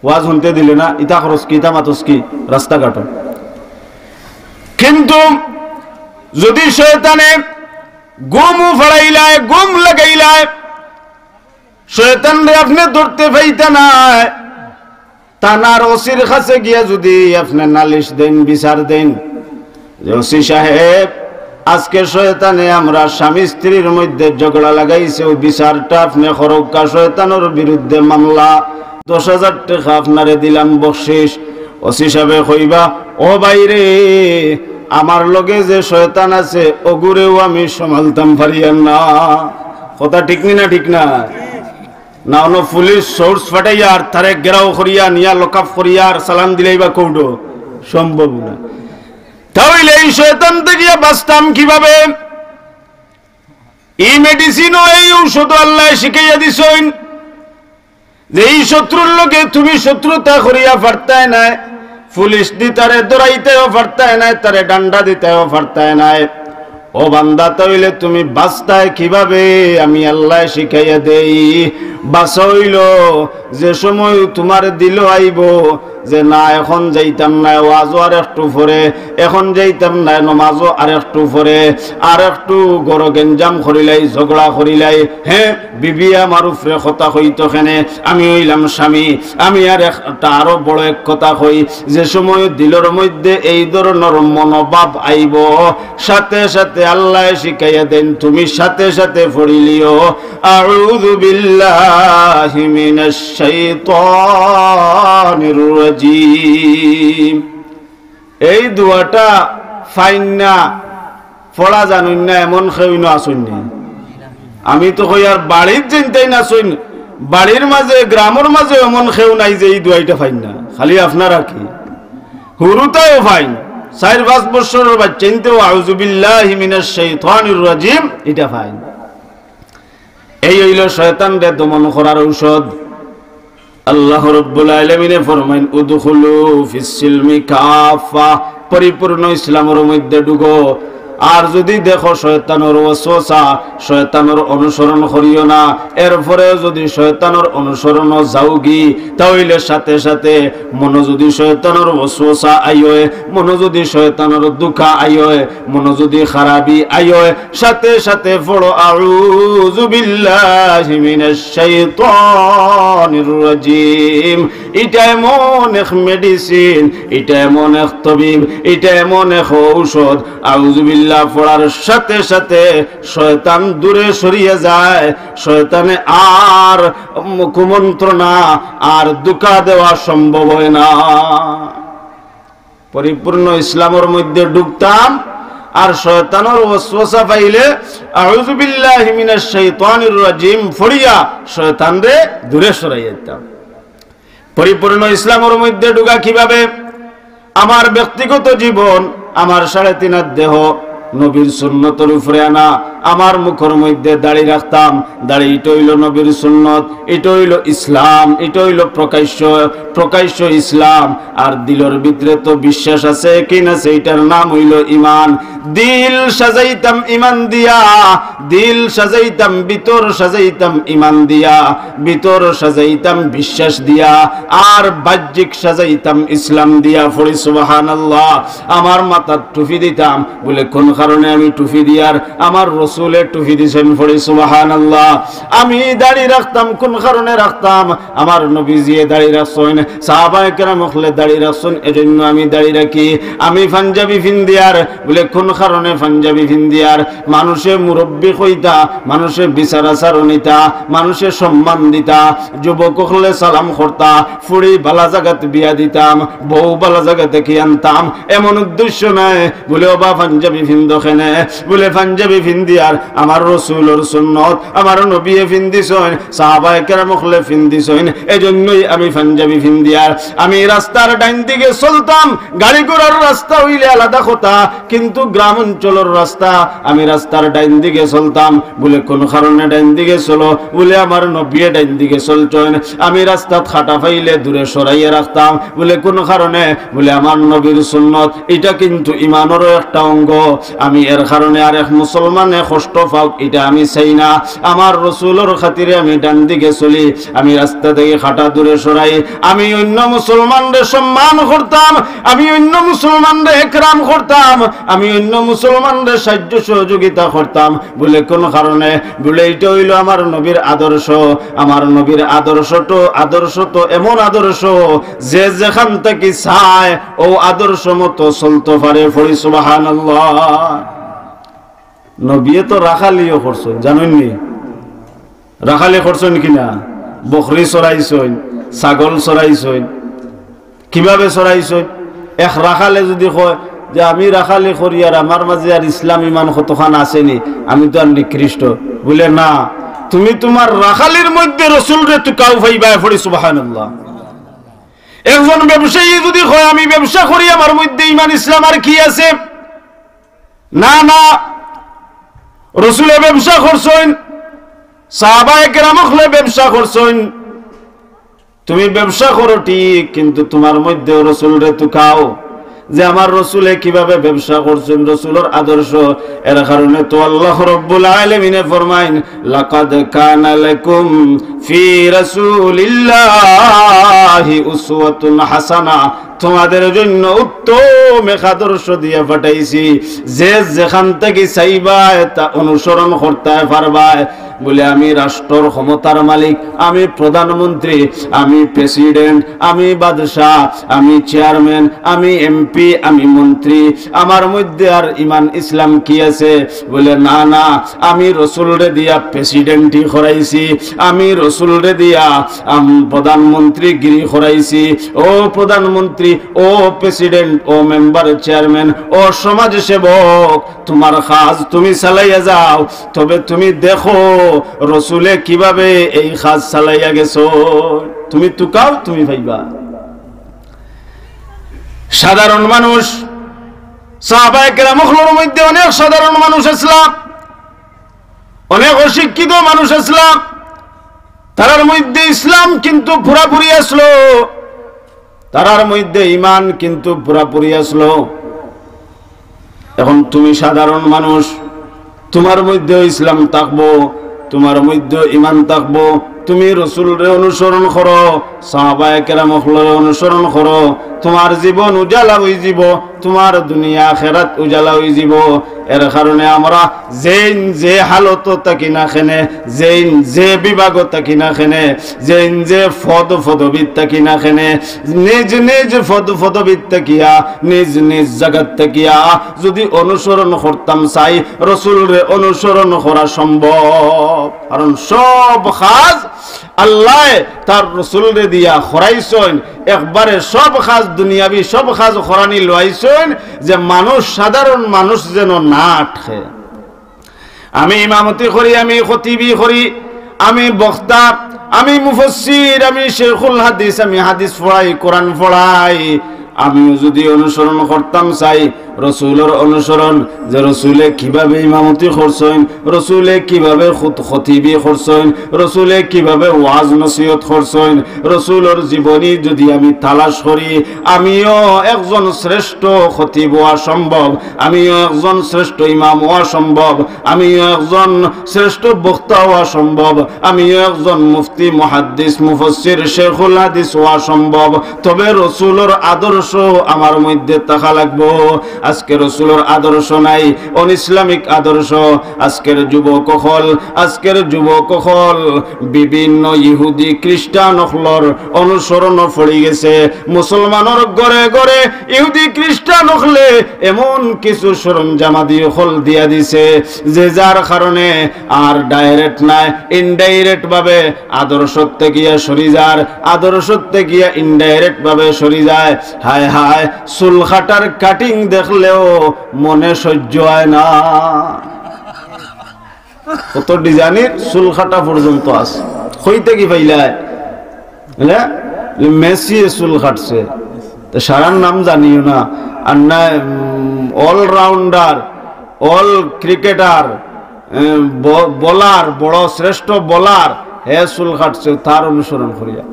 ওয়াজ হুনতে দিলে না, ইতা খরচ কি, ইতা মাতস কি, রাস্তাঘাটো।" কিন্তু যদি শয়তানে ঘুমও ফাড়াইলায়, ঘুম লাগাইলায়, শয়তানরে আপনি ধরতে পাইতা নায়। থানার ওসির কাছে গিয়া যদি আপনি নালিশ দেন, বিচার দেন, যে, "ওসি সাহেব, আজকে শয়তানে আমরা স্বামী স্ত্রীর মধ্যে ঝগড়া লাগাইছে, ও বিচারটা আপনি করউক্কা, শয়তানর বিরুদ্ধে মামলা, দশ হাজার টেকা আপনারে দিলাম বকশিস।" ওসি সাহেবে কইবা, "ও ভাইরে, আমার লগে যে শয়তান আছে, ওগুরেও আমি সামালতাম পারিয়ার না।" কথা ঠিক নি না, ঠিক না? না, অনো পুলিশ সোর্স ফাটাইয়া আর তারে ঘেরাও করিয়া নিয়া লকআপ করিয়া আর চালান দিলাইবা কোর্টো, সম্ভব না। তাইলে এই শয়তান থাকিয়া বাঁচতাম কিভাবে? এই মেডিসিনও, এই ঔষধও আল্লায় শিখাইয়া দিছইন যে এই শত্রুর লগে তুমি শত্রুতা করিয়া পারতায় নায়, পুলিশ দি তারে ধরাইতেও পারতায় নায়, তারে ডান্ডা দিতেও পারতায় নায়। ও বান্দা, তাইলে তুমি বাঁচতায় কিভাবে? আমি আল্লায় শিখাইয়া দেই। বাঁচা অইলো যে সময় তোমার দিলো আইবো যে না, এখন যাইতাম নায়, ওয়াজও আর একটু পরে, এখন যাইতাম নায়, নমাজও আর একটু পরে, আর একটু ঘরো গেঞ্জাম করিলাই, ঝগড়া করিলাই, হে, বিবি আমার উপরে কথা কইতো কেনে, আমি অইলাম স্বামী, আমি আর একটা আরো বড় এক কথা কই, যে সময় দিলর মধ্যে এই ধরনর মনোভাব আইবো, সাথে সাথে আল্লায় শিখাইয়া দেন, তুমি সাথে সাথে পড়িলিও, "আউযু বিল্লাহি মিনাশ শাইতানির রাজীম।" এই দোয়াটা ফাইন না, পড়া জানইন না, এমন কেউ ইনো আছইন নি? আমি তো কই, আর বাড়িত যেইনতাইন আছইন, বাড়ির মাঝে, গ্রামর মাঝে এমন কেউ নাই যে এই দোয়াইটা ফাইন না, খালি আপনারা কি? হুরুতায়ও ফাইন, চাইর পাঁচ বছরর বাচ্চাইন্তেও "আউযু বিল্লাহি মিনাশ শাইতানির রাজীম" ইটা ফাইন। এই অইলো শয়তানরে দমন করার ঔষধ। আল্লাহ রব্বুল আলামিনে ফরমাইন, "উদখুলু ফিস সিলমি কাফা", পরিপূর্ণ ইসলামর মধ্যে ঢুকো। আর যুদি দেখো শয়তানর ওয়াসওয়াসা, শয়তানর অনুসরণ করিও না। এরপরেও যুদি শয়তানর অনুসরণো যাওগি, তা অইলে সাথে সাথে মনো যুদি শয়তানর ওয়াসওয়াসা আইয়, মনো যুদি শয়তানর ধুকা আইয়, মনো যুদি খারাপি আইয়, সাথে সাথে পড়ো, "আউযু বিল্লাহি মিনাশ শাইতানির রাজিম।" ইটা এমন এক medicine, ইটা এমন এক তবিব, ইটা এমন এক ঔষধ। আউযুবিল্লাহ পড়ার সাথে সাথে শয়তান দূরে সরিয়া যায়, শয়তানে আর কুমন্ত্রণা আর ধুকা দেওয়া সম্ভব অয় না। পরিপূর্ণ ইসলামর মধ্যে ঢুকতাম, আর শয়তানর ওয়াসওয়াসা পাইলে আউযু বিল্লাহি মিনাশ শাইতানির রাজিম পড়িয়া শয়তানরে দূরে সরাইয়া দিতাম। পরিপূর্ণ ইসলামর মধ্যে ঢুকা কিভাবে? আমার ব্যক্তিগত জীবন, আমার সাড়ে তিন হাত দেহ নবীর সুন্নতর উপরে আনা, আমার মুখর মধ্যে দাড়ি রাখতাম, দাড়ি ইটা অইলো নবীর সুন্নত, ইটা অইলো ইসলাম, ইটা অইলো প্রকাশ্য, প্রকাশ্য ইসলাম। আর দিলর ভিতরে তো বিশ্বাস আছে, কি না আছে, ইটার নাম অইলো ইমান। দিল সাজাইতাম ইমান দিয়া, দিল সাজাইতাম, ভিতর সাজাইতাম ইমান দিয়া, ভিতর সাজাইতাম বিশ্বাস দিয়া, আর বাহ্যিক সাজাইতাম ইসলাম দিয়া। পড়ি সুবহানাল্লাহ। আমার মাথাত টুপি দিতাম, বলে, "কোন কারণে আমি টুপি দিয়ার? আমার রসুলে টুপি দিছইন।" পড়ি সুবহানাল্লাহ। আমি দাড়ি রাখতাম, কোন কারণে রাখতাম? আমার নবীজিয়ে দাড়ি রাখছইন, সাহাবায়ে কেরাম অকলে দাড়ি রাখছইন, এজন্য আমি দাড়ি রাখি। আমি পাঞ্জাবি ফিন্দিয়ার, বলে, "কোন কারণে পাঞ্জাবি ফিন্দিয়ার?" মানুষে মুরব্বি কইতা, মানুষে বিচার আচার নিতা, মানুষে সম্মান দিতা, যুবক অকলে সালাম করতা, ফুড়ি বালা জাগাত বিয়া দিতাম, বউ বালা জাগাত থাকি আনতাম, এমন উদ্দেশ্য নাই। বলে, "ওবা, পাঞ্জাবি ফিন্দো কেনে?" বলে, "পাঞ্জাবি ফিন্দিয়ার, আমার রসুলর সুন্নত, আমার নবীয়ে ফিন্দিছইন, সাহাবায়ে কেরাম অকলে ফিন্দিছইন, এজন্যই আমি পাঞ্জাবি ফিন্দিয়ার।" আমি রাস্তার ডাইন দিকে চলতাম, গাড়ি ঘোড়ার রাস্তা অইলে আলাদা কথা, কিন্তু গ্রাম অঞ্চলর রাস্তা, আমি রাস্তার ডাইন দিকে চলতাম। বলে, "কোন কারণে ডাইন দিকে চলো?" বলে, "আমার নবীয়ে ডাইন দিকে চলছইন, আমি রাস্তাত কাটা পাইলে দূরে সরাইয়া রাখতাম।" বলে, "কোন কারণে?" বলে, "আমার নবীর সুন্নত, ইটা কিন্তু ইমানরও একটা অঙ্গ, আমি এর কারণে আরেক মুসলমানে কষ্ট পাউক, ইটা আমি চাই না। আমার রসুলর খাতিরে আমি ডান দিকে চলি, আমি রাস্তা থাকি কাটা দূরে সরাই, আমি অইন্য মুসলমানরে সম্মান করতাম, আমি অইন্য মুসলমানরে একরাম করতাম, আমি অইন্য মুসলমানরে সাহায্য সহযোগিতা করতাম।" বলে, "কোন কারণে?" বলে, "ইটা অইলো আমার নবীর আদর্শ, আমার নবীর আদর্শ তো, আদর্শ তো এমন আদর্শ, যে যেখান থাকি চায়, অউ আদর্শ মতো চলতো পারে।" পড়ি সুবহানাল্লাহ। নবীয়ে তো রাখালিও করছইন, জানইন নি? রাখালি করছইন কি না? বকরি চরাইছইন, ছাগল চরাইছইন। কিভাবে চরাইছইন? এক রাখালে যুদি কয় যে, "আমি রাখালি করি আর আমার মাঝে আর ইসলাম ইমান কতখান আছে নি, আমি তো আর নিকৃষ্ট।" বলে, "না, তুমি তুমার রাখালির মধ্যে রসুলরে তুকাও পাইবায়।" পড়ি সুবহানাল্লাহ। একজন ব্যবসায়ী যুদি কয়, "আমি ব্যবসা করি, আমার মধ্যে ইমান ইসলাম আর কি আছে?" না, না, রসুলে ব্যবসা করছইন, সাহাবায়ে কেরাম অকলে ব্যবসা করছইন। তুমি ব্যবসা করো ঠিক, কিন্তু তুমার মধ্যেও রসুলরে তুকাও, যে আমার রসুলে কিভাবে ব্যবসা করছইন, রসুলর আদর্শ। এর কারণে তো আল্লাহ রব্বুল আলামিনে ফরমাইন, "লাকাদ কানা লাকুম ফি রাসূলিল্লাহি উসওয়াতুন হাসানাহ।" তোমাদের জন্য উত্তম এক আদর্শ দিয়া পাঠাইছি। যে যেখান থাকি চাইবায় তা অনুসরণ করতায় পারবায়। বলে, "আমি রাষ্ট্রর ক্ষমতার মালিক, আমি প্রধানমন্ত্রী, আমি প্রেসিডেন্ট, আমি বাদশাহ, আমি চেয়ারম্যান, আমি এমপি, আমি মন্ত্রী, আমার মধ্যে আর ইমান ইসলাম কি আছে?" বলে, "না, না, আমি রসুলরে দিয়া প্রেসিডেন্টি করাইছি, আমি রসুলরে দিয়া, আম, প্রধানমন্ত্রীগিরি করাইছি। ও প্রধানমন্ত্রী, ও প্রেসিডেন্ট, ও মেম্বার, চেয়ারম্যান, ও সমাজসেবক, তুমার কাজ তুমি চালাইয়া যাও, তবে তুমি দেখো রসুলে কিভাবে এই কাজ চালাইয়া গেছইন। তুমি তুকাও, তুমি পাইবা।" সাধারণ মানুষ, সাহাবায়ে কেরাম অকলর মধ্যে অনেক সাধারণ মানুষ আছলা, অনেক অশিক্ষিত মানুষ আছলা, তারার মধ্যে ইসলাম কিন্তু পুরাপুরি আছলো, তারার মধ্যে ইমান কিন্তু পুরাপুরি আছলো। এখন তুমি সাধারণ মানুষ, তুমার মধ্যে ইসলাম থাকবো, তুমার মধ্যে ইমান থাকবো, তুমি রসুলরে অনুসরণ করো, সাহাবায়ে কেরাম অকলরে অনুসরণ করো, তুমার জীবন উজালা অইযিবো, তুমার দুনিয়া আখেরাত উজালা অইযিবো। এর কারণে আমরা যেইন যে হালতো থাকি না কেনে, যেইন যে বিভাগো থাকি না কেনে, যেইন যে পদ পদবীত থাকি না কেনে, নিজ নিজ পদ পদবীত থাকিয়া, নিজ নিজ জাগাত থাকিয়া যদি অনুসরণ করতাম চাই, রসুলরে অনুসরণ করা সম্ভব। কারণ সব কাজ আল্লায় তার রসুলরে দিয়া করাইছইন, একবারে সব কাজ দুনিয়াবি সব কাজ করানি লওয়াইছইন, যে মানুষ, সাধারণ মানুষ যেন না আটকে। আমি ইমামতি করি, আমি খতিবি করি, আমি বক্তা, আমি মুফাসসির, আমি শেখুল হাদিস, আমি হাদিস পড়াই, কোরআন পড়াই, আমিও যদি অনুসরণ করতাম চাই, রসুলর অনুসরণ, যে রসুলে কিভাবে ইমামতি করছইন, রসুলে কিভাবে খুত-, খতিবি করছইন, রসুলে কিভাবে ওয়াজ নসিহত করছইন, রসুলর জীবনী যদি আমি তালাশ করি, আমিও একজন শ্রেষ্ঠ খতিব অওয়া সম্ভব, আমিও একজন শ্রেষ্ঠ ইমাম অওয়া সম্ভব, আমিও একজন শ্রেষ্ঠ বক্তা অওয়া সম্ভব, আমিও একজন মুফতি, মুহাদ্দিস, মুফাসসির, শেখুল হাদিস অওয়া সম্ভব। তবে রসুলর আদর্শ আমার মধ্যে থাকা লাগবো। আজকে রসুলর আদর্শ নাই, অন ইসলামিক আদর্শ। আজকের যুবক অকল, আজকের যুবক অকল বিভিন্ন ইহুদি খ্রিস্টান অকলর অনুসরণ পড়ি গেছে। মুসলমানর ঘরে ঘরে ইহুদি খ্রিস্টান অকলে এমন কিছু সরঞ্জামাদি অকল দিয়া দিছে, যে যার কারণে আর ডাইরেক্ট নায়, ইনডাইরেক্ট ভাবে আদর্শত থাকিয়া সরি যার, আদর্শত থাকিয়া ইনডাইরেক্ট ভাবে সরি যায়। হায় হায়, চুল কাটার কাটিং দেখলেও মনে সহ্য হয় না। কত ডিজাইনের চুল কাটা পর্যন্ত আছে। কই থাকি পাইলায়? হ্যাঁ? মেসিয়ে চুল কাটছে। তো সারার নাম জানিও না। আর না, উম, অলরাউন্ডার, অল ক্রিকেটার, উম, ব-, বোলার, বড় শ্রেষ্ঠ বোলার, হে চুল কাটছে, তার অনুসরণ করিয়া।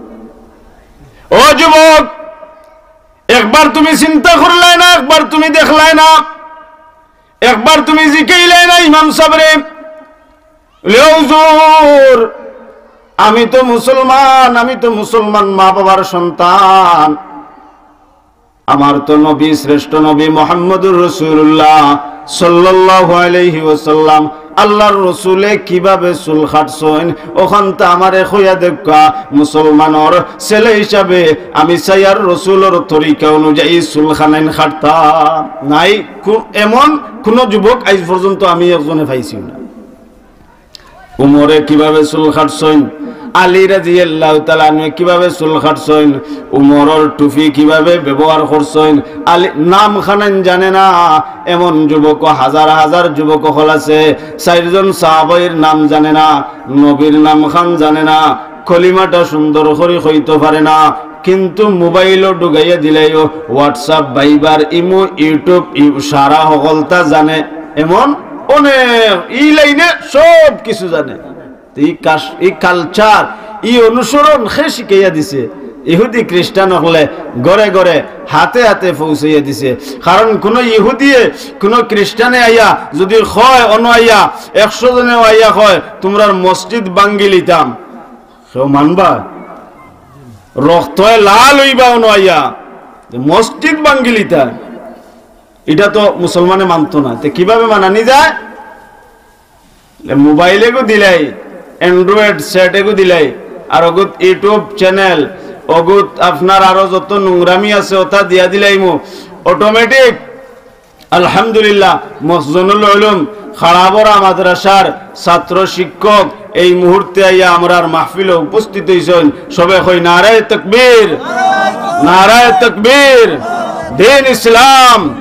ও যুবক, একবার তুমি চিন্তা করলায় না, একবার তুমি দেখলায় না, একবার তুমি জিকাইলায় না ইমাম সাবরে, "লে হুজুর, আমি তো মুসলমান, আমি তো মুসলমান মা বাবার সন্তান, আমার তো নবী, শ্রেষ্ঠ নবী মুহাম্মদুর রাসূলুল্লাহ সাল্লাল্লাহু আলাইহি ওয়াসাল্লাম, আল্লাহর রসুলে কিভাবে চুল কাটছইন, অখানতা আমারে কইয়া দেউক্কা, মুসলমানর ছেলে হিসাবে আমি চাইয়ার রসুলর তরিকা অনুযায়ী চুল খানাইন কাটতাম।" নাই কু-, এমন কুনু যুবক আইজ পর্যন্ত আমি একজনে পাইছি না। উমরে কিভাবে চুল কাটছইন, আলী রাদিয়াল্লাহু তাআলা আনহু কিভাবে চুল কাটছইন, উমরর টুপি কিভাবে ব্যবহার করছইন, আলী নাম খানাইন জানে না, এমন যুবক, হাজার হাজার যুবক অকল আছে, চাইরজন সাহাবীর নাম জানে না, নবীর নাম খান জানে না, কলিমাটা সুন্দর করি কইতো পারে না, কিন্তু মোবাইলও ঢুকাইয়া দিলাইও, WhatsApp, Viber, ইমো, YouTube, ইউ-, সারা হকলতা জানে, এমন অনেক ই লাইনে সব কিছু জানে। তো ই কাস-, ই কালচার, ই অনুসরণ কে শিখাইয়া দিছে? ইহুদি খ্রিস্টান অকলে ঘরে ঘরে হাতে হাতে পৌঁছাইয়া দিছে। কারণ কুনু ইহুদিয়ে কুনু খ্রিস্টানে আইয়া যদি কয়, অনো আইয়া একশো জনেও আইয়া কয়, "তুমরার মসজিদ ভাঙ্গিলিতাম", কেউ মানবা? রক্তয় লাল অইবা অনো আইয়া যে মসজিদ ভাঙ্গিলিতা, ইটা তো মুসলমানে মানতো না। তে কিভাবে মানানি যায়? এ মোবাইল এগু দিলাই, Android set এগু দিলাই, আর অগুত YouTube channel, অগুত আপনার আরো যত নোংরামি আছে অতা দিয়া দিলাইমু, automatic আলহামদুলিল্লাহ, মখজনুল উলুম খাড়াবড়া মাদ্রাসার ছাত্র শিক্ষক এই মুহূর্তে আইয়া আমরার মাহফিলো উপস্থিত অইছইন। সবে কই, "নারায়ে তাকবীর, নারায়ে তাকবীর, দ্বীন ইসলাম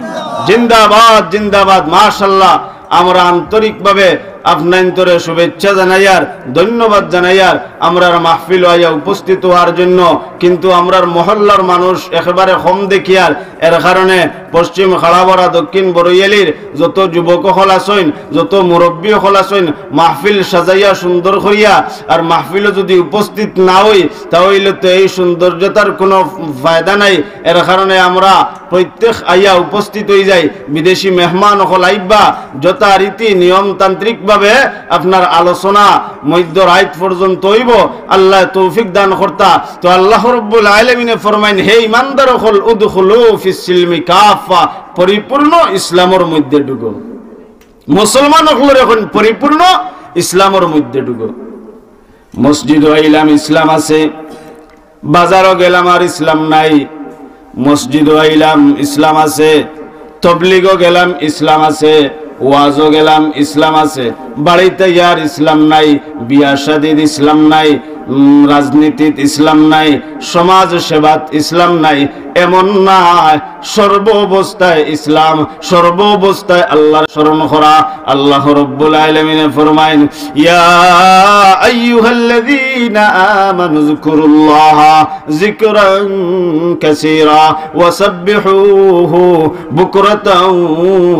জিন্দাবাদ, জিন্দাবাদ।" মাশাআল্লাহ, আমরা আন্তরিকভাবে আপনাইন্তরে শুভেচ্ছা জানাইয়ার, ধন্যবাদ জানাইয়ার, আমরার মাহফিল আইয়া উপস্থিত হওয়ার জন্য। কিন্তু আমরার মহল্লার মানুষ একেবারে কম দেখিয়ার, এর কারণে পশ্চিম খাড়াবড়া, দক্ষিণ বড়ইয়ালির যত যুবক অকল আছইন, যত মুরব্বী অকল আছইন, মাহফিল সাজাইয়া সুন্দর করিয়া, আর মাহফিলও যদি উপস্থিত না হই, তা হইলে তো এই সৌন্দর্যতার কোনো ফায়দা নাই। এর কারণে আমরা প্রত্যেক আইয়া উপস্থিত হই যাই। বিদেশি মেহমান অকল আইবা, যথারীতি নিয়মতান্ত্রিকভাবে আপনার আলোচনা মধ্য রাইত পর্যন্ত হইব। আল্লাহ তৌফিক দান করতা। তো আল্লাহ রব্বুল আলামিনে ফরমাইন, "হে ইমানদার অকল, উদখুলু ফিস সিলমি কাফা, পরিপূর্ণ ইসলামর মধ্যে ঢুকো।" মুসলমান অকলরে কইন পরিপূর্ণ ইসলামর মধ্যে ঢুকো। মসজিদো আইলাম, ইসলাম আছে। বাজারো গেলাম, আর ইসলাম নাই। মসজিদো আইলাম, ইসলাম আছে। তবলিগো গেলাম, ইসলাম আছে। ওয়াজো গেলাম, ইসলাম আছে। বাড়িত আইয়ার ইসলাম নাই, বিয়া শাদিত ইসলাম নাই, উম, রাজনীতিত ইসলাম নাই, সমাজ সেবাত ইসলাম নাই। এমন নায়, সর্ব অবস্থায় ইসলাম, সর্ব অবস্থায় আল্লাহর স্মরণ করা। আল্লাহ রব্বুল আলামিনে ফরমাইন, "ইয়া আইয়ুহাল্লাযীনা আমানু যকুরুল্লাহা যিকরান কাসীরা ওয়া সাব্বিহুহু বুকরাতাও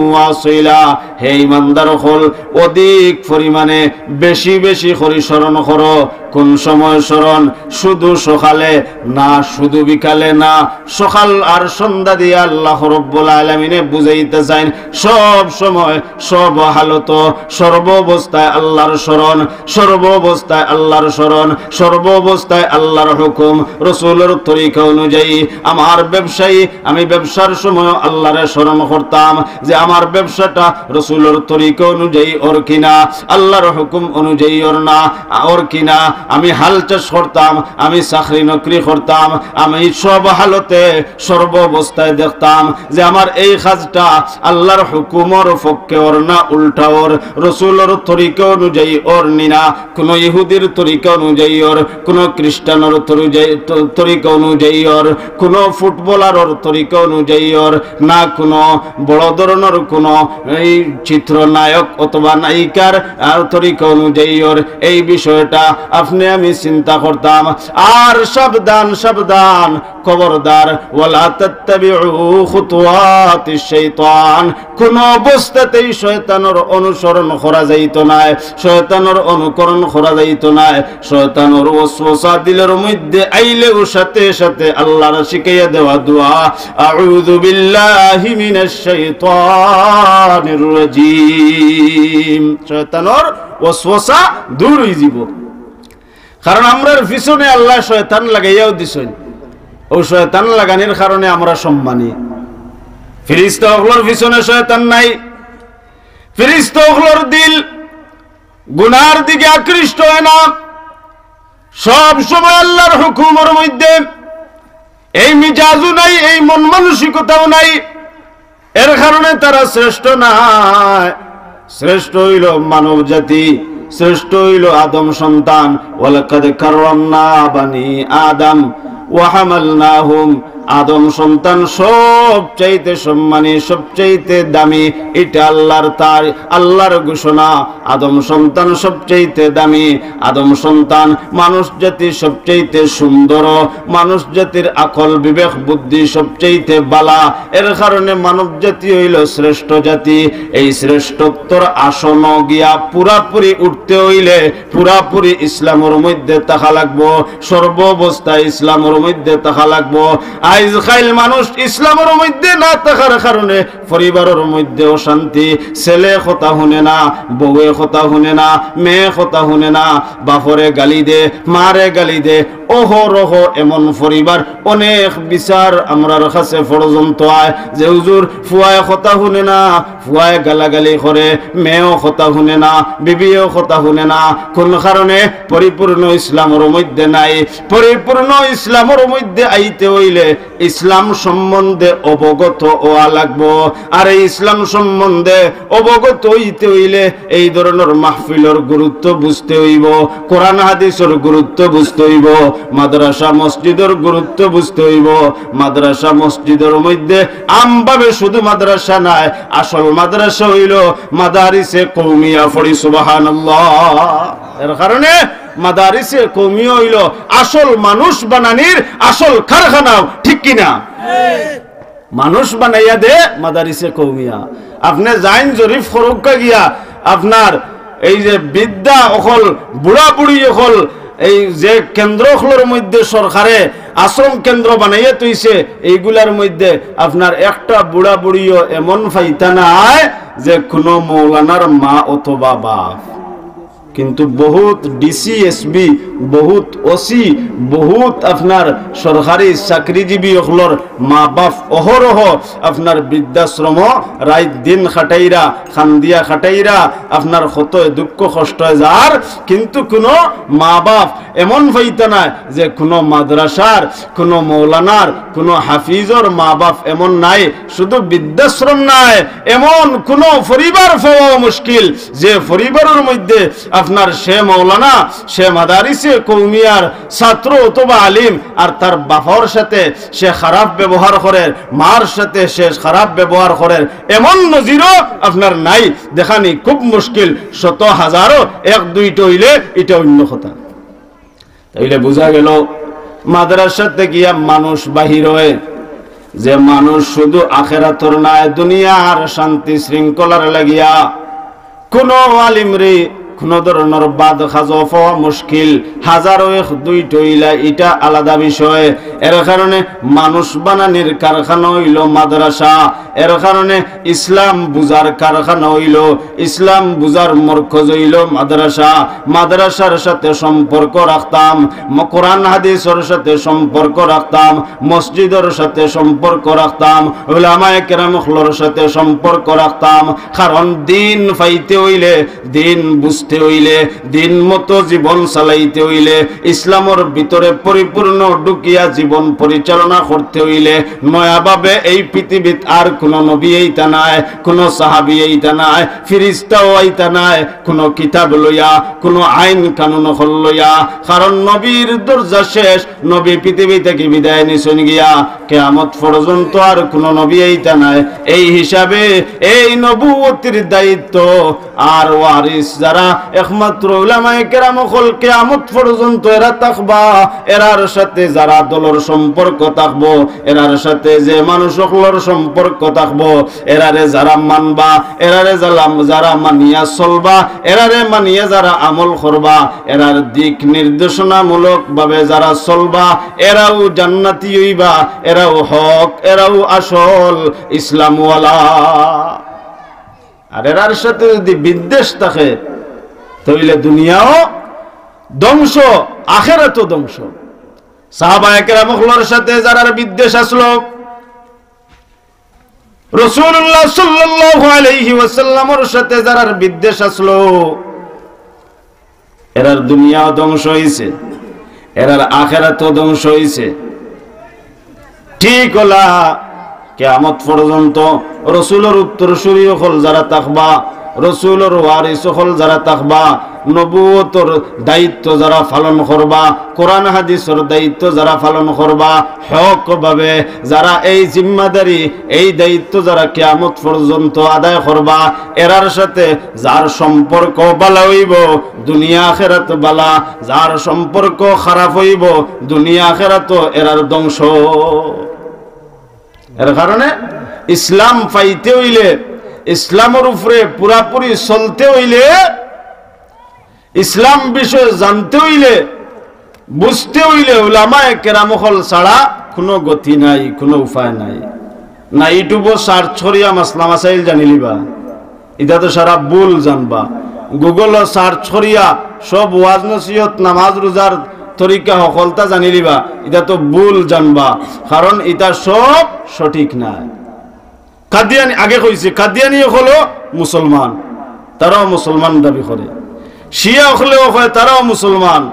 ওয়া আসীলা।" হে ইমানদার অকল, অধিক পরিমাণে বেশি বেশি করি স্মরণ করো। কোন সময় স্মরণ? শুধু সকালে না, শুধু বিকালে না, সকাল আর সন্ধ্যা দিয়া আল্লাহ রব্বুল আলামিনে বুঝাইতে চাইন, সব সময়, সব হালত, সর্ব অবস্থায় আল্লাহর স্মরণ, সর্ব অবস্থায় আল্লাহর স্মরণ, সর্ব অবস্থায় আল্লাহর হুকুম, রসুলর তরিকা অনুযায়ী। আমার ব্যবসায়ী, আমি ব্যবসার সময় আল্লাহরে স্মরণ করতাম যে আমার ব্যবসাটা রসুলর তরিকা অনুযায়ী অর কিনা, আল্লাহর হুকুম অনুযায়ী অর না, অর কিনা। আমি হাল চাষ করতাম, আমি চাকরি নকরি করতাম, আমি সব হালতে, সর্ব অবস্থায় দেখতাম যে আমার এই কাজটা আল্লাহর হুকুমর পক্ষে অর না, উল্টা অর, রসুলর তরিকা অনুযায়ী অর নি না, কোনো ইহুদির তরিকা অনুযায়ী অর, কোনো খ্রিস্টানর তরুযায়ী-, ত-, তরিকা অনুযায়ী অর, কোনো ফুটবলারর তরিকা অনুযায়ী অর, না কোনো বড় ধরনের কোনো এই চিত্রনায়ক অথবা নায়িকার আর তরিকা অনুযায়ী অর। এই বিষয়টা আপনে আমি চিন্তা করতাম। আর সাবধান, সাবধান, খবরদার, ওয়ালা তাত্তাবিউ খুতুওয়াতিশ শাইতান, কোনো অবস্থাতেই শয়তানর অনুসরণ করা যাইতো নায়, শয়তানর অনুকরণ করা যাইতো নায়। শয়তানর ওয়াসওয়াসা দিলর মধ্যে আইলেউ সাথে সাথে আল্লাহর শিখাইয়া দেওয়া দোয়া, আউযু বিল্লাহি মিনাশ শাইতানির রাজীম। শয়তানর ওয়াসওয়াসা দূর অইযিবো। কারণ আমরার পিছনে আল্লায় শয়তান লাগাইয়াও দিছইন। অউ শয়তান লাগানির কারণে আমরা সম্মানী। ফিরিস্তা অকলর পিছনে শয়তান নাই। ফিরিস্তা অকলর দিল গুনার দিকে আকৃষ্ট অয় না, সব সময় আল্লাহর হুকুমর মধ্যে। এই মিজাজও নাই, এই মন মানসিকতাও নাই, এর কারণে তারা শ্রেষ্ঠ নায়। শ্রেষ্ঠ অইলো মানব জাতি, শ্রেষ্ঠ অইলো আদম সন্তান। ওয়ালাকাদ কাররামনা বানি আদম ওয়া হামালনাহুম। আদম সন্তান সবচাইতে সম্মানী, সবচাইতে দামি, ইটা আল্লাহর, তার আল্লাহর ঘোষণা। আদম সন্তান সবচাইতে দামি, আদম সন্তান মানুষ জাতি সবচাইতে সুন্দর, মানুষ জাতির আকল বিবেক বুদ্ধি সবচাইতে বালা। এর কারণে মানব জাতি অইলো শ্রেষ্ঠ জাতি। এই শ্রেষ্ঠত্বর আসন গিয়া পুরাপুরি উঠতে অইলে পুরাপুরি ইসলামর মধ্যে থাকা লাগবো, সর্ব অবস্থায় ইসলামর মধ্যে থাকা লাগবো। আইজ কাইল মানুষ ইসলামর মধ্যে না থাকার কারণে পরিবারর মধ্যে অশান্তি, ছেলে কথা হুনে না, বউয়ে কথা হুনে না, মেয়ে কথা হুনে না, বাপরে গালি দে, মারে গালি দে, অহরহ এমন পরিবার, অনেক বিচার আমরার কাছে পর্যন্ত আয় যে, "হুজুর, ফুয়ায় কথা হুনে না, ফুয়ায় গালাগালি করে, মেয়েও কথা হুনে না, বিবিয়েও কথা হুনে না।" কোন কারণে? পরিপূর্ণ ইসলামর মধ্যে নাই। পরিপূর্ণ ইসলামর মধ্যে আইতে অইলে ইসলাম সম্বন্ধে অবগত অওয়া লাগবো। আর এই ইসলাম সম্বন্ধে অবগত অইতে অইলে এই ধরনর মাহফিলর গুরুত্ব বুঝতে অইবো, কোরআন হাদিসর গুরুত্ব বুঝতে অইবো, মাদ্রাসা মসজিদর গুরুত্ব বুঝতে অইবো। মাদ্রাসা মসজিদর মধ্যে আমভাবে শুধু মাদ্রাসা নায়, আসল মাদ্রাসা অইলো মাদারিসে কওমিয়া। পড়ি সুবহানাল্লাহ। এর কারণে মাদারিসে কওমিয়া অইলো আসল মানুষ বানানির আসল কারখানাও, ঠিক কি না? মানুষ বানাইয়া দে মাদারিসে কওমিয়া। আপনে যাইন জরিফ করউক্কা গিয়া, আপনার এই যে বৃদ্ধা অকল, বুড়া বুড়ি অকল, এই যে কেন্দ্র অকলর মধ্যে সরকারে আশ্রম কেন্দ্র বানাইয়া থইছে, এইগুলার মধ্যে আপনার একটা বুড়া বুড়িও এমন পাইতা নায় যে কোনো মৌলানার মা অথবা বাপ। কিন্তু বহুত ডিসি, এসবি, বহুত ওসি, বহুত আপনার সরকারি চাকরিজীবী অকলর মা বাপ অহরহ আপনার বৃদ্ধাশ্রম রাইত দিন খাটাইরা, কান্দিয়া খাটাইরা, আপনার কত দুঃখ কষ্টে যার, কিন্তু কোনো মা বাপ এমন পাইতা নায় যে কোনো মাদ্রাসার, কোনো মৌলানার, কোনো হাফিজর মা বাপ এমন নাই। শুধু বৃদ্ধাশ্রম নায়, এমন কোনো পরিবার পাওয়া মুশকিল যে পরিবারর মধ্যে আপনার সে মৌলানা, সে মাদারিসে কওমিয়ার ছাত্র অথবা আলিম, আর তার বাপর সাথে সে খারাপ ব্যবহার করের, মার সাথে সে খারাপ ব্যবহার করের, এমন নজিরও আপনার নাই। দেখানি খুব মুশকিল, শত হাজারো এক দুইটা অইলে ইটা অইন্য কথা। তাইলে বুঝা গেল, মাদ্রাসাতে গিয়া মানুষ বাহির অয়, যে মানুষ শুধু আখেরাতর নায়, দুনিয়ার শান্তি শৃঙ্খলার লাগিয়া। কোনো আলিমরে কোনো ধরনর বাদ খাজো পাওয়া মুশকিল, হাজারো এক দুইটা অইলা, ইটা আলাদা বিষয়। এর কারণে মানুষ বানানির কারখানা অইলো মাদ্রাসা। এর কারণে ইসলাম বুঝার কারখানা অইলো, ইসলাম বুঝার মরকজ অইলো মাদ্রাসা। মাদ্রাসার সাথে সম্পর্ক রাখতাম, ম-, কোরআন হাদিসর সাথে সম্পর্ক রাখতাম, মসজিদর সাথে সম্পর্ক রাখতাম, উলামায়ে কেরাম অকলর সাথে সম্পর্ক রাখতাম। কারণ দিন পাইতে অইলে, দিন বুঝতে অইলে, দিন মতো জীবন চালাইতে অইলে, ইসলামর ভিতরে পরিপূর্ণ ঢুকিয়া জীবন পরিচালনা করতে অইলে, নয়াভাবে এই পৃথিবীত আর কোনো নবী আইতা নায়, কোনো সাহাবী আইতা নায়, ফিরিস্তাও আইতা নায়, কোনো কিতাব লইয়া, কোনো আইন কানুন অকল লইয়া। কারণ নবীর দরজা শেষ, নবী পৃথিবী থাকি বিদায় নিছইন গিয়া, কিয়ামত পর্যন্ত আর কোনো নবী আইতা নায়। এই হিসাবে এই নবুয়তির দায়িত্ব আর ওয়ারিস যারা, একমাত্র উলামায়ে কেরাম অকল কিয়ামত পর্যন্ত এরা থাকবা। এরার সাথে যারা দলর সম্পর্ক থাকবো, এরার সাথে যে মানুষ অকলর সম্পর্ক থাকবো, এরারে যারা মানবা, এরারে যারা, যারা মানিয়া চলবা, এরারে মানিয়া যারা আমল করবা, এরার দিক নির্দেশনামূলক ভাবে যারা চলবা, এরাও জান্নাতি অইবা, এরাও হক, এরাও আসল ইসলামওয়ালা। আর এরার সাথে যদি বিদ্বেষ থাকে, তাইলে দুনিয়াও ধ্বংস, আখেরাতও ধ্বংস। সাহাবায়ে কেরাম অকলর সাথে যারার বিদ্বেষ আসলো, রাসূলুল্লাহ সাল্লাল্লাহু আলাইহি ওয়াসাল্লামর সাথে যারার বিদ্বেষ আসলো, এরার দুনিয়াও ধ্বংস অইছে, এরার আখেরাতও ধ্বংস অইছে। ঠিক অলা, কিয়ামত পর্যন্ত রসুলর উত্তরসূরি অকল যারা থাকবা, রসুলর ওয়ারিস অকল যারা থাকবা, নবুয়তর দায়িত্ব যারা পালন করবা, কোরআন হাদিসর দায়িত্ব যারা পালন করবা, হক ভাবে যারা এই জিম্মাদারি, এই দায়িত্ব যারা কিয়ামত পর্যন্ত আদায় করবা, এরার সাথে যার সম্পর্ক বালা অইবো, দুনিয়া আখেরাত বালা, যার সম্পর্ক খারাপ অইবো, দুনিয়া আখেরাতও এরার ধ্বংস। এর কারণে ইসলাম পাইতে অইলে, ইসলামর উপরে পুরাপুরি চলতে অইলে, ইসলাম বিষয়ে জানতে অইলে, বুঝতে অইলে উলামায়ে কেরাম অকল ছাড়া কোনো গতি নাই, কোনো উপায় নাই। না YouTube-ও search করিয়া মাসলা মাসাইল জানিলিবা, ইতা তো সারা ভুল জানবা। Google-ও search করিয়া সব ওয়াজ নসিহত, নামাজ রোজার তরিকা হকলতা জানিলিবা, ইতা তো ভুল জানবা, কারণ ইতা সব সঠিক নায়। কাদিয়ানি, আগে কইছি, কাদিয়ানি অকলও মুসলমান, তারাও মুসলমান দাবি করে। শিয়া অকলেও কয় তারাও মুসলমান,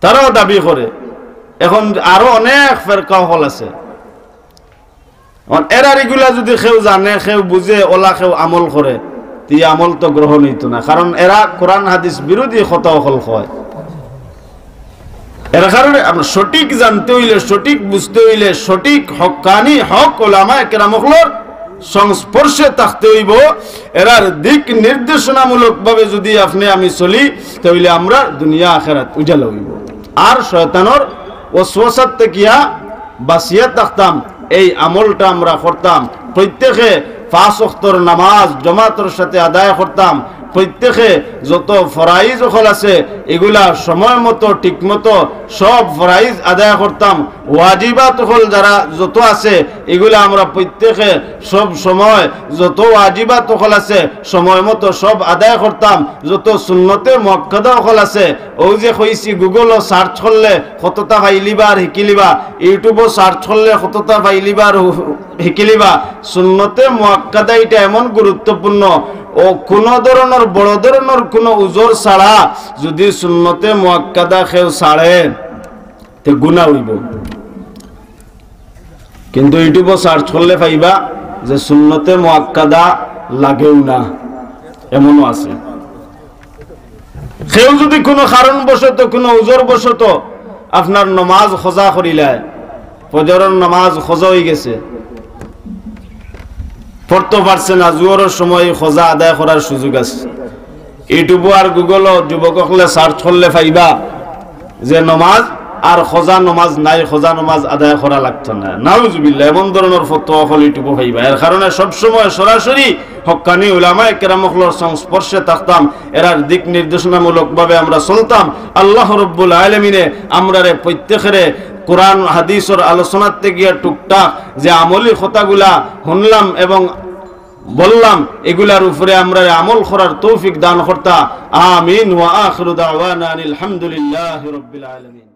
তারাও দাবি করে। এখন আরো অনেক ফেরকা অকল আছে। এখন এরার ইগুলা যুদি কেউ জানে, কেউ বুঝে, অলা কেউ আমল করে, তে ই আমল তো গ্রহণ অইতো না, কারণ এরা কোরআন হাদিস বিরোধী কথা অকল কয়। এর কারণে আমরা সঠিক জানতে অইলে, সঠিক বুঝতে অইলে, সঠিক হক্কানি হক ওলামায়ে কেরাম অকলর সংস্পর্শে থাকতে অইবো। এরার দিক নির্দেশনামূলকভাবে যুদি আপনে আমি চলি, তে অইলে আমরার দুনিয়া আখেরাত উজালা অইবো। আর শয়তানর ওয়াসওয়াসাত থাকিয়া বাঁচিয়া থাকতাম, এই আমলটা আমরা করতাম। প্রত্যেকে পাঁচ ওয়াক্তর নামাজ জমাতর সাথে আদায় করতাম, প্রত্যেকে যত ফরাইজ অকল আছে, ইগুলা সময় মতো, ঠিক মতো সব ফরাইজ আদায় করতাম। ওয়াজিবাত অকল যারা যত আছে, ইগুলা আমরা প্রত্যেকে সব সময় যত ওয়াজিবাত অকল আছে, সময় মতো সব আদায় করতাম। যত সুন্নতে মুআক্কাদা অকল আছে, অউ যে কইছি, Google-ও search করলে কততা পাইলিবা আর হিকিলিবা, YouTube-ও search করলে কততা পাইলিবা আর হু-, হিকিলিবা। সুন্নতে মুআক্কাদা ইটা এমন গুরুত্বপূর্ণ, অউ কুনু ধরনর, বড় ধরনর কুনু উজর ছাড়া যুদি সুন্নতে মুআক্কাদা কেউ ছাড়ে, তে গুনা অইবো। কিন্তু YouTube-ও search করলে পাইবা যে সুন্নতে মুআক্কাদা লাগেও না, এমনও আছে। কেউ যুদি কুনু কারণবশত, কুনু উজরবশত আপনার নমাজ কজা করিলায়, ফজরর নমাজ কজা অইগেছে, পড়তো পারছে না, জোহরর সময় কজা আদায় করার সুযোগ আছে। YouTube-ও আর Google-ও যুবক অকলে search করলে পাইবা যে নমাজ আর কজা নমাজ নাই, কজা নমাজ আদায় করা লাগতো না। নাউজুবিল্লাহ, এমন ধরনর ফতোয়া অকল YouTube-ও পাইবা। এর কারণে সবসময় সরাসরি হক্কানি উলামায়ে কেরাম অকলর সংস্পর্শে থাকতাম, এরার দিক নির্দেশনামূলকভাবে আমরা চলতাম। আল্লাহ রব্বুল আলামিনে আমরারে প্রত্যেকেরে কোরআন হাদিসর আলোচনাত থাকিয়া টুকটাক যে আমলি কথাগুলা হুনলাম এবং বললাম, ইগুলার উপরে আমরারে আমল করার তৌফিক দান করতা। আমিন। ওয়া আখিরু দাওয়ানা আনিল হামদুলিল্লাহি রাব্বিল আলামিন।